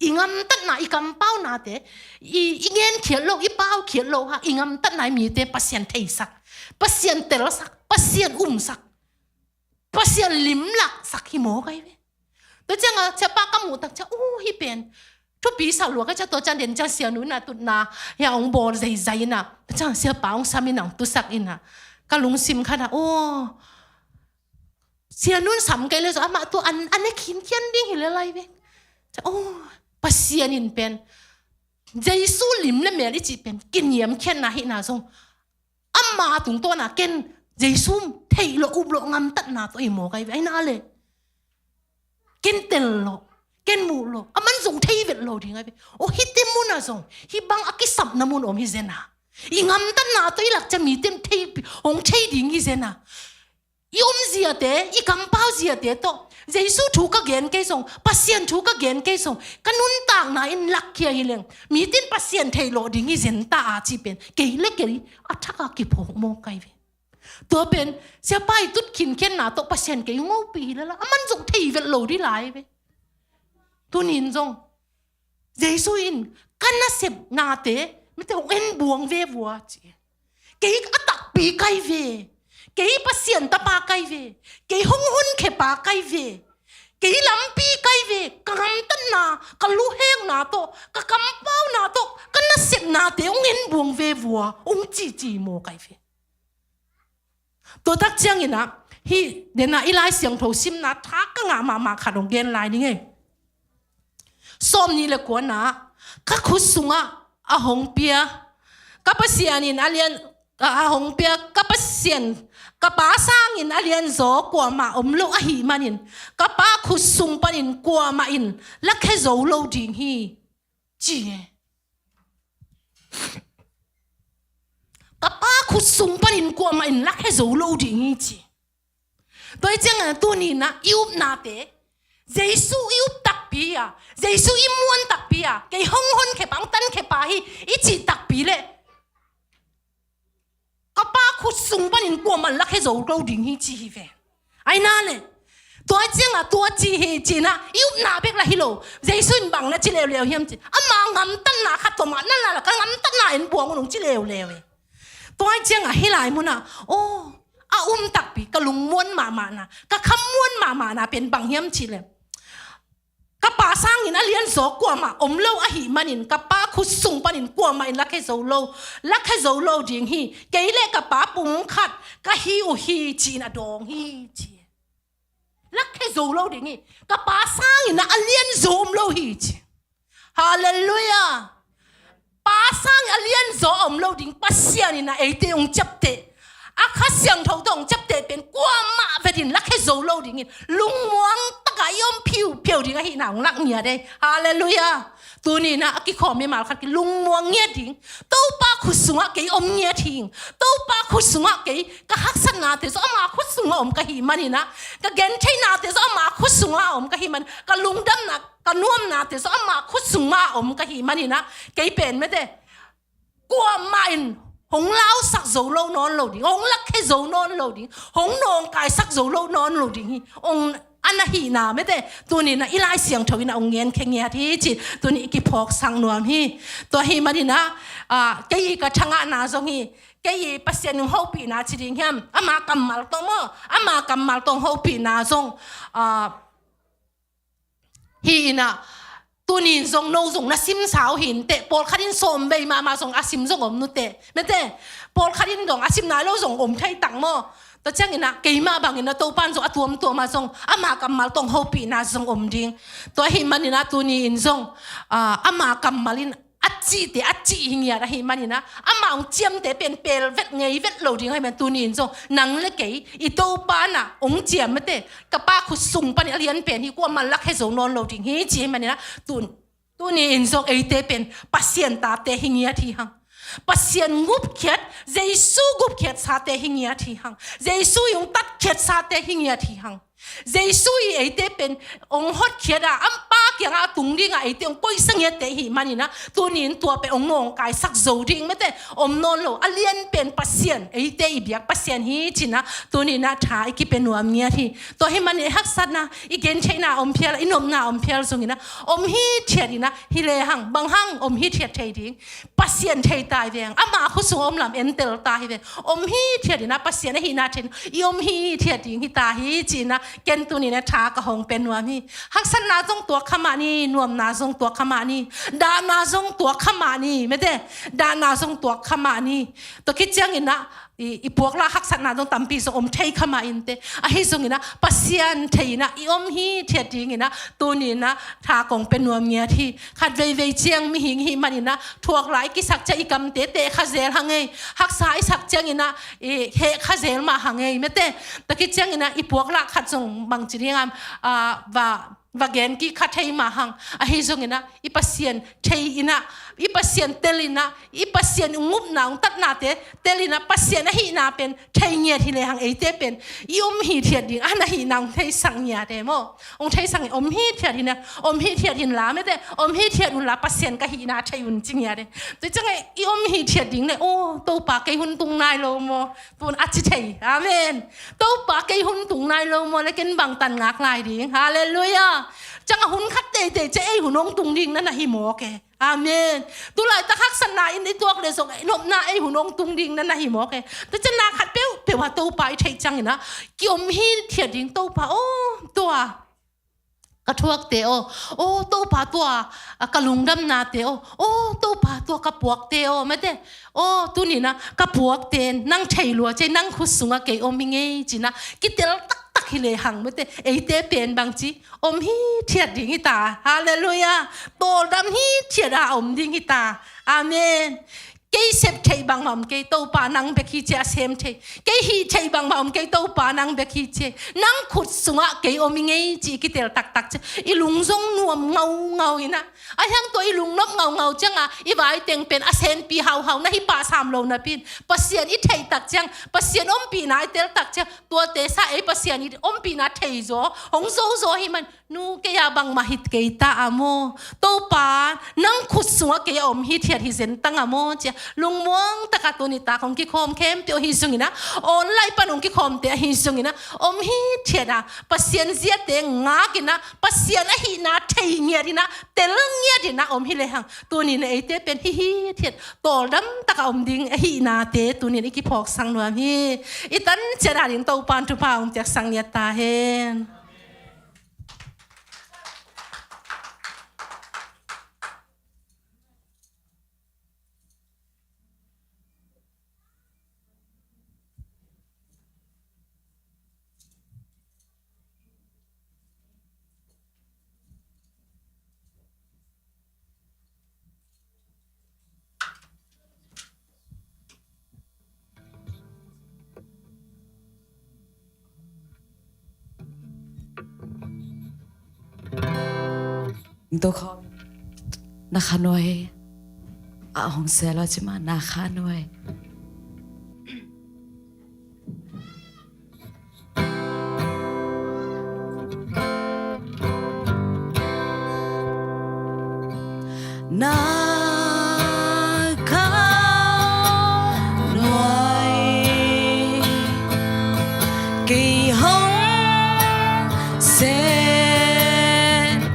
I ngamtatna, i kampaunate, i, i ngenkhiat loh, i paukhiat loh ha, i ngamtatna i mite Pasian theisak, Pasian telsak, Pasian umsak, Pasian limlaksak hi mawk ai ve. Tua cianga siapa ka muh tak ciah, uh, hih pen thupi sa lua ka ciah, tua ciang den ciang sianu ina tutna hia hong bawl zeizai ina. Tua ciang siapa hong sam ina hong tusak ina. Ka lungsim khat ah, oh, sianu in sam kei le zong amah tua an, an ne khinkhian ding hi le lai ve. Ciah, oh, Pasian in pen Jesu lim le mel i cih pen kiniamkhiatna hihna zong ama tungtawna ken Jesu theih loh, up loh ngamtatna tawh hi mawk ai ve. Ai na le ken tel loh, ken muh loh, aman zong thei vet lo ding ai ve. O, hihte mun ah zong hih bang a kisapna mun om hi zen a, i ngamtatna tawh i lak ciah mite in thei, hong thei ding hi zen a. I om ziate, i kampau ziate tawh Jesu thu ka gen kei zong, Pasian thu ka gen kei zong, ka nuntakna in lakkhia hi leng mite in Pasian theih loh ding hi zen ta a cih pen kei le kei a thak a kiphawk mawk ai ve. Tua pen siapa i tut khinkhianna tawh Pasian kei hong hopih hi lala, aman zong thei vet lo dih lai ve. Tunin zong Jesu in ka nasepnate mite hong en buang ve vua ci. Kei a takpi kai ve. Kei Pasian tapa kai ve. Kei hong honkhia pa kai ve. Kei lampi kai ve. Ka ngamtatna, ka luhekna tawh, ka kampauna tawh, ka nasepnate hong en buang ve vua, hong cici mawk ai ve. Tua tak ciangin ah, hih dena i Lai Siangtho simna tha ka ngah mahmah khat hong gen lai ning ei. Sawmnih le kuana, ka khut sungah a hong pia, ka Pasian in a lian, a, a hong pia, ka Pasian, ka Pa sangin a lianzaw kuamah om lo ahih manin, ka Pa khut sung panin kuamah in lakhia zo lo ding hi, ci e. Ka Pa khut sung panin kuamah in lakhia zo lo ding hi ci. Tua hi ciangin tuninah i upnate, Jesu i up takpi a, Jesu i muan takpi a, kei hong honkhia pa, hong tankhia pa hi i cih takpi leh ka Pa khut sung panin kuamah lakhia zo lo ding hi ci hi ve. Ai na le. Tua ciangah tua ci hi cinah i upna bek lah hi lo. Jesu in bang na ci leuleu hiam ci. Ama ngamtatna khat tawh mah na la, ka ngamtatna in buang un hong ci leuleu e. Tua ciangah hih lai munah, aw, a um takpi, ka lungmuan mahmahna, ka khammuan mahmahna pen bang hiam ci le. Ka Pa sangin a lianzaw kuamah om lo ahih manin, ka Pa khut sung panin kuamah in lakhia zo lo, lakhia zo lo ding hi. Kei le ka Pa pumkhat ka hi uh hi ci-in a dawng hi ci. Lakhia zo lo ding hi. Ka Pa sangin a lianzaw om lo hi ci. Halleluiah. Pa sang a lianzaw a om lo ding Pasian in a eite hong ciapteh, a Kha Siangtho tawh hong ciapteh pen kuamah vetin lakhia zo lo dingin lungmuang takah i om phiuphiu ding ahihna hong lak ngiat ei. Halleluiah. Tuninah a kikhawm mimal khat ki lungmuang ngiat ding. Topa khut sungah kei om ngiat hing. Topa khut sungah kei ka haksatnate zong ama khut sungah om ka hih maninah, ka gentheihnate zong ama khut sungah om ka hih manin, ka lungdamna, ka nuamnate zong ama khut sungah om ka hih maninah, kei pen mete kuamah in hong lausak zo lo nawn lo ding, hong lakhia zo nawn lo ding, hong nawngkaisak zo lo nawn lo ding hi. Hong a na hihna mete tuninah i Lai Siangtho inah hong ngenkhia ngiat hi ci. Tuni i kiphawksak nuam hi. Tua hi maninah, ah, kei i ka thangahna zong hi. Kei i Pasian in hopihna ci ding hiam? Ama kammal tawh maw? Ama kammal tawh hopihna zong, ah, hi inah, tunin zong no zong na simsa uh hi inteh, pawlkhat in sawm vei mahmah zong a sim zong om nuteh. Mete, pawlkhat in zong a sim nai lo zong om thei tak maw? Tua ciangin ah keimah bangin ah Topa'n zong a tuamtuam ah zong ama kammal tawh hong hopihna zong om ding. Tua ahih manin ah tuni in zong, ah, ama kammal in a cihte a cih hi ngiat ahih manin ah, amah hong ciamte pen pel vet ngei vet lo ding ahih man tuni in zong nang le kei i Topa'n ah hong ciam mate, ka Pa khut sung panin a lian pen hi, kuamah lak he zo nawn lo ding hi ci ahih manin ah tun Tuni in zong eite pen Pasian tate hi ngiat hi hang. Pasian gupkhiat, Jesu gupkhiat sate hi ngiat hi hang. Jesu i hong tatkhiat sate hi ngiat hi hang. Jesu i eite pen hong hotkhiat a, a Pa kiangah a tung dingah eite hong koihsa ngiatte i hih manin ah, tuni in tua pen hong nawngkaisak zo ding mate om nawn lo. A lian pen Pasian, eite i biak Pasian hi ci-in ah, tuni in ah tha i kipia nuam ngiat hi. Tua ahih manin i haksatna, i gentheihna om phial, i nopna om phial zongin ah, om hithiat in ah, hi lehang, bang hang om hithiat thei ding. Pasian thei ta hi veng, ama khut sung om lam entel ta hi veng. Om hithiat in ah, Pasian ahihna thei in, i om hithiat ding hi ta hi ci-in ah, ken tuni in ah tha ka hong pia nuam hi. Haksatna zong tuak kha mah ni, nuamna zong tuak kha mah ni, dahna zong tuak kha mah ni, mate, dahna zong tuak kha mah ni. Tua khit ciangin ah, i, i puak lah haksatna zong tampi zong om thei kha mah inteh. Ahi zongin ah, Pasian thei in ah, i om hithiat dingin ah, tuni in ah, tha kong pia nuam ngiat hi. Khat veivei ciang mihing i hih manin ah, thuak la i kisak ciang i kamte teh kha zel hang ei. Haksa i sak ciangin ah, i heh kha zel mah hang ei, mate. Tua khit ciangin ah, i puak lah khat zong bangci ding am, ah, va va gen kik kha thei mah hang. Ahi zongin ah, i Pasian thei in ah, i Pasian tel in ah, i Pasian hong upna, hong tatnate tel in ah, Pasian ahihna pen thei ngiat hi lehang eite pen i om hithiat ding, a na hihna hong theisak ngiat e maw. Hong theisak ngiat, om hithiat hi na, om hithiat hi inla mate, om hithiat unla Pasian ka hihna thei un ci ngiat e. Tua ciangin i om hithiat ding le, aw, Topa kei hun tung nai lo maw. Tun a ci thei. Amen. Topa kei hun tung nai lo maw le ken bangtan ngak lai ding. Halleluiah. Ciangah hun khat teitei ciang ei hun hong tung ding na na hi mawk e. Amen. Tulaitak haksatna in i tuak le zong, i nopna ei hun hong tung ding na na hi mawk e. Tua ciang na khat peuhpeuh ah Topa i theih ciangin ah, ki om hithiat ding Topa. Aw, tua ka thuakte aw, aw Topa tua, a, ka lungdamnate aw, aw Topa tua ka puakte aw, mate, aw tuni in ah ka puakte nang thei lua ciang nang khut sungah kei om hi ngei ci-in ah kitel taktak hi lehang mate, eite pen bangci om hithiat ding hi ta. Halleluiah. Tawldam hithiat a om ding hi ta. Amen. Kei sep theih bangmah om kei, Topa nang bek hi ci a sem thei. Kei hih theih bangmah om kei, Topa nang bek hi ci. Nang khut sungah kei om hi ngei ci i kitel taktak ci. I lung zong nuam ngaungau in ah. A hiang tua i lungnop ngaungau ciangah, i vai teng pen a senpi hauhau na hi pah sam lo napi in. Pasian i theih tak ciang, Pasian ompihna i tel tak ciang, tuate sa ei Pasian i ompihna thei zaw, hong zo zaw hi man. Nu, kei ah bangmah hi kei ta a maw. Topa, nang khut sungah kei a om hithiat hi zen tang a maw, ci a lungmuang takah tuni tak hong kikhawm khempeuh ahi zongin ah, online pan hong kikhawmte ahi zongin ah, om hithiat a, Pasian ziate ngak in ah, Pasian ahihna thei ngiat in ah, tel ngiat in ah om hi lehang, tuni in ah eite pen hi hithiat, tawldam takah om ding ahihnate tuni in i kiphawksak nuam hi. I tan ciat a ding Topa in thupha hong piaksak ngiat ta hen. Tua khawng na kha nuai, a hong sel a ci mah na kha nuai. Na kha nuai, kei hong sen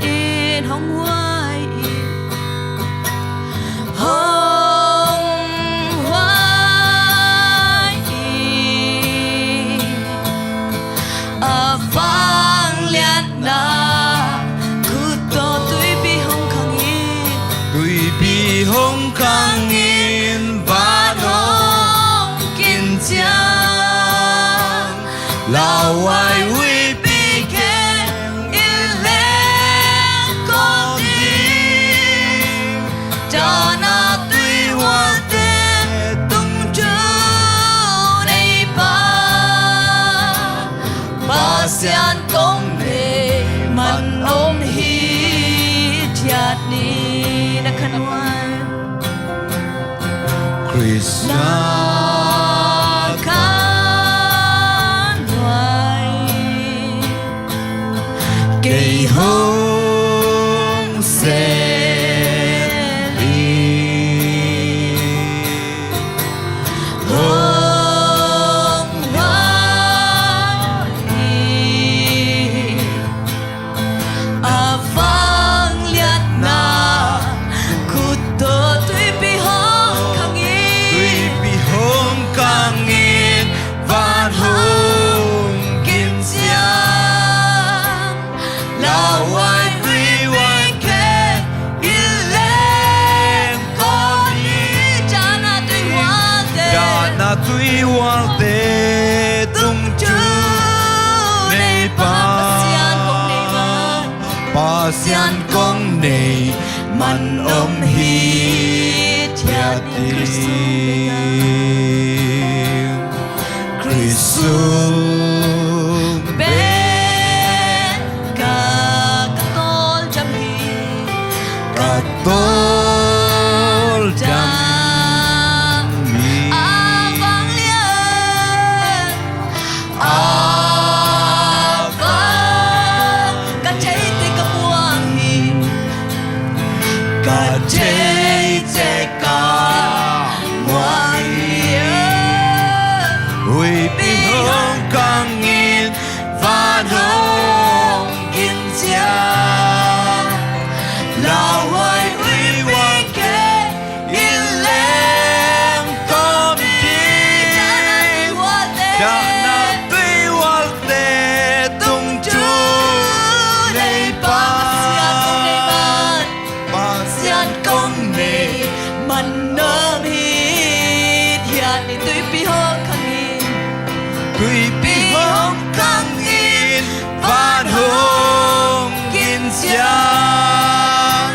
in hong huai in, hong huai Khrih na ka nuai, kei hong sel hi, hong huai hi. A vangliatna khut tawh tuipi hong khang in, tuipi hong khang in, van hong gin ciang, lauhuai huihhuai kheng in leng kawm hi. Dahna tuihualte, dahna tuihualte tung Pasian kong nei man, Pasian kong nei man om hithiat ding. Khrih sung bek ka, ka tawldam hi, ka tawldam hi. A vanglian, a vang, ka theite ka muang hi, ka theite ka muang hi. Huihpi hong khang in, van hong gin ciang, lauhuai huihhuai kheng in leng kawm ding. Dahna tuihualte tung Pasian kong nei man, Pasian kong nei man om hithiat ding. Tuipi hong khang in, tuipi hong khang in, van hong gin ciang,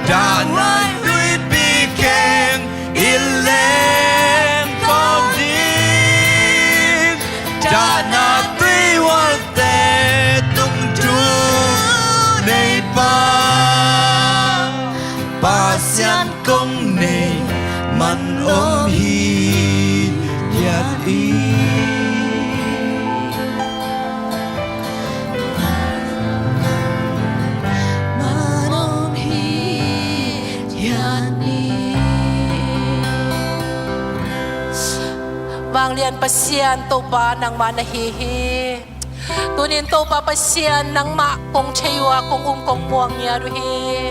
dahna tuipi kheng in leng kawm ding. Dahna tuihualte tung Pasian kong nei man om hithiat ding. Man om hithiat ding. Vanglian Pasian Topa nangmah na hi hi. Tunin Topa Pasian nangmah kong thei uh a, kong um kong muang ngiat uh hi.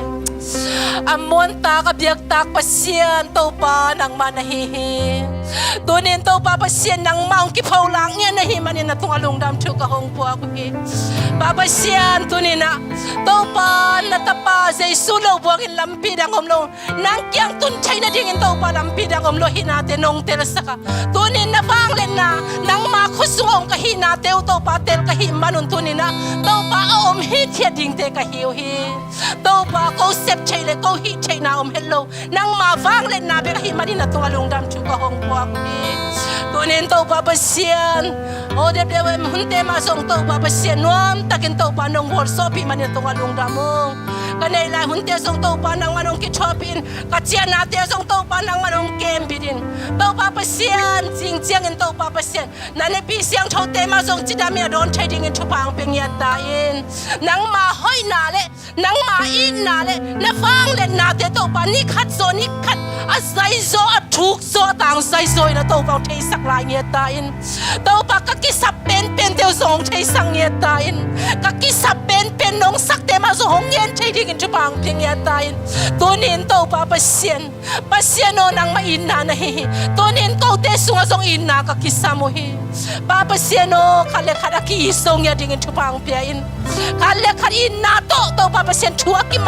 A muantak a biaktak Pasian Topa nangmah na hi hi. Tunin Topa Pasian nangmah hong kipholak ngiat na hih manin na tungah lungdam thu ka hong puak uh hi. Pa Pasian, tunin ah Topa na Tapa Jesu lo buangin lampi dang om lo, nang kiang tun theih nadingin Topa lampi dang om lo hihnate nong telsak a, tunin na vangliatna, nangma khut sung om ka hihnate uh Topa tel ka hih manun tunin ah Topa a om hithiat dingte ka hi uh hi. Topa ko sep theih le ko hih theihna om het lo, nangma vangliatna bek ahih manin na tungah lungdam thu ka hong puak uh hi. Tunin Topa Pasian, aw depdep em hunte mah zong Topa Pasian nuamtakin Topa nong gualzawhpih manin na tungah lungdam ung. Ka neih lai hunte zong Topa nangmah nong kithuahpih in, ka ciahnate zong Topa nangmah nong kembit in. Topa Pasian, zing ciangin Topa Pasian, na nepi siangthote mah zong cidam in a dawn thei dingin thupha hong pia ngiat ta in. Nangma hoihna le nangma itna le na vangliatnate Topa ni khat zaw ni khat a zaizaw a thuk zaw a tang zaizaw in a Topa hong theisak lai ngiat ta in. Topa ka kisap penpente uh zong hong theisak ngiat ta in. Ka kisap penpen nong sakte mah zong hong ngen thei dingin thupha hong pia ngiat ta in. Tunin Topa Pasian, Pasian aw nangmah itna na hi hi. Tunin kote sungah zong itna ka kisam uh hi. Pa Pasian aw khat le khat a ki-it zo ngiat dingin thupha hong pia in. Khat le khat itna tawh Topa Pasian thu a kim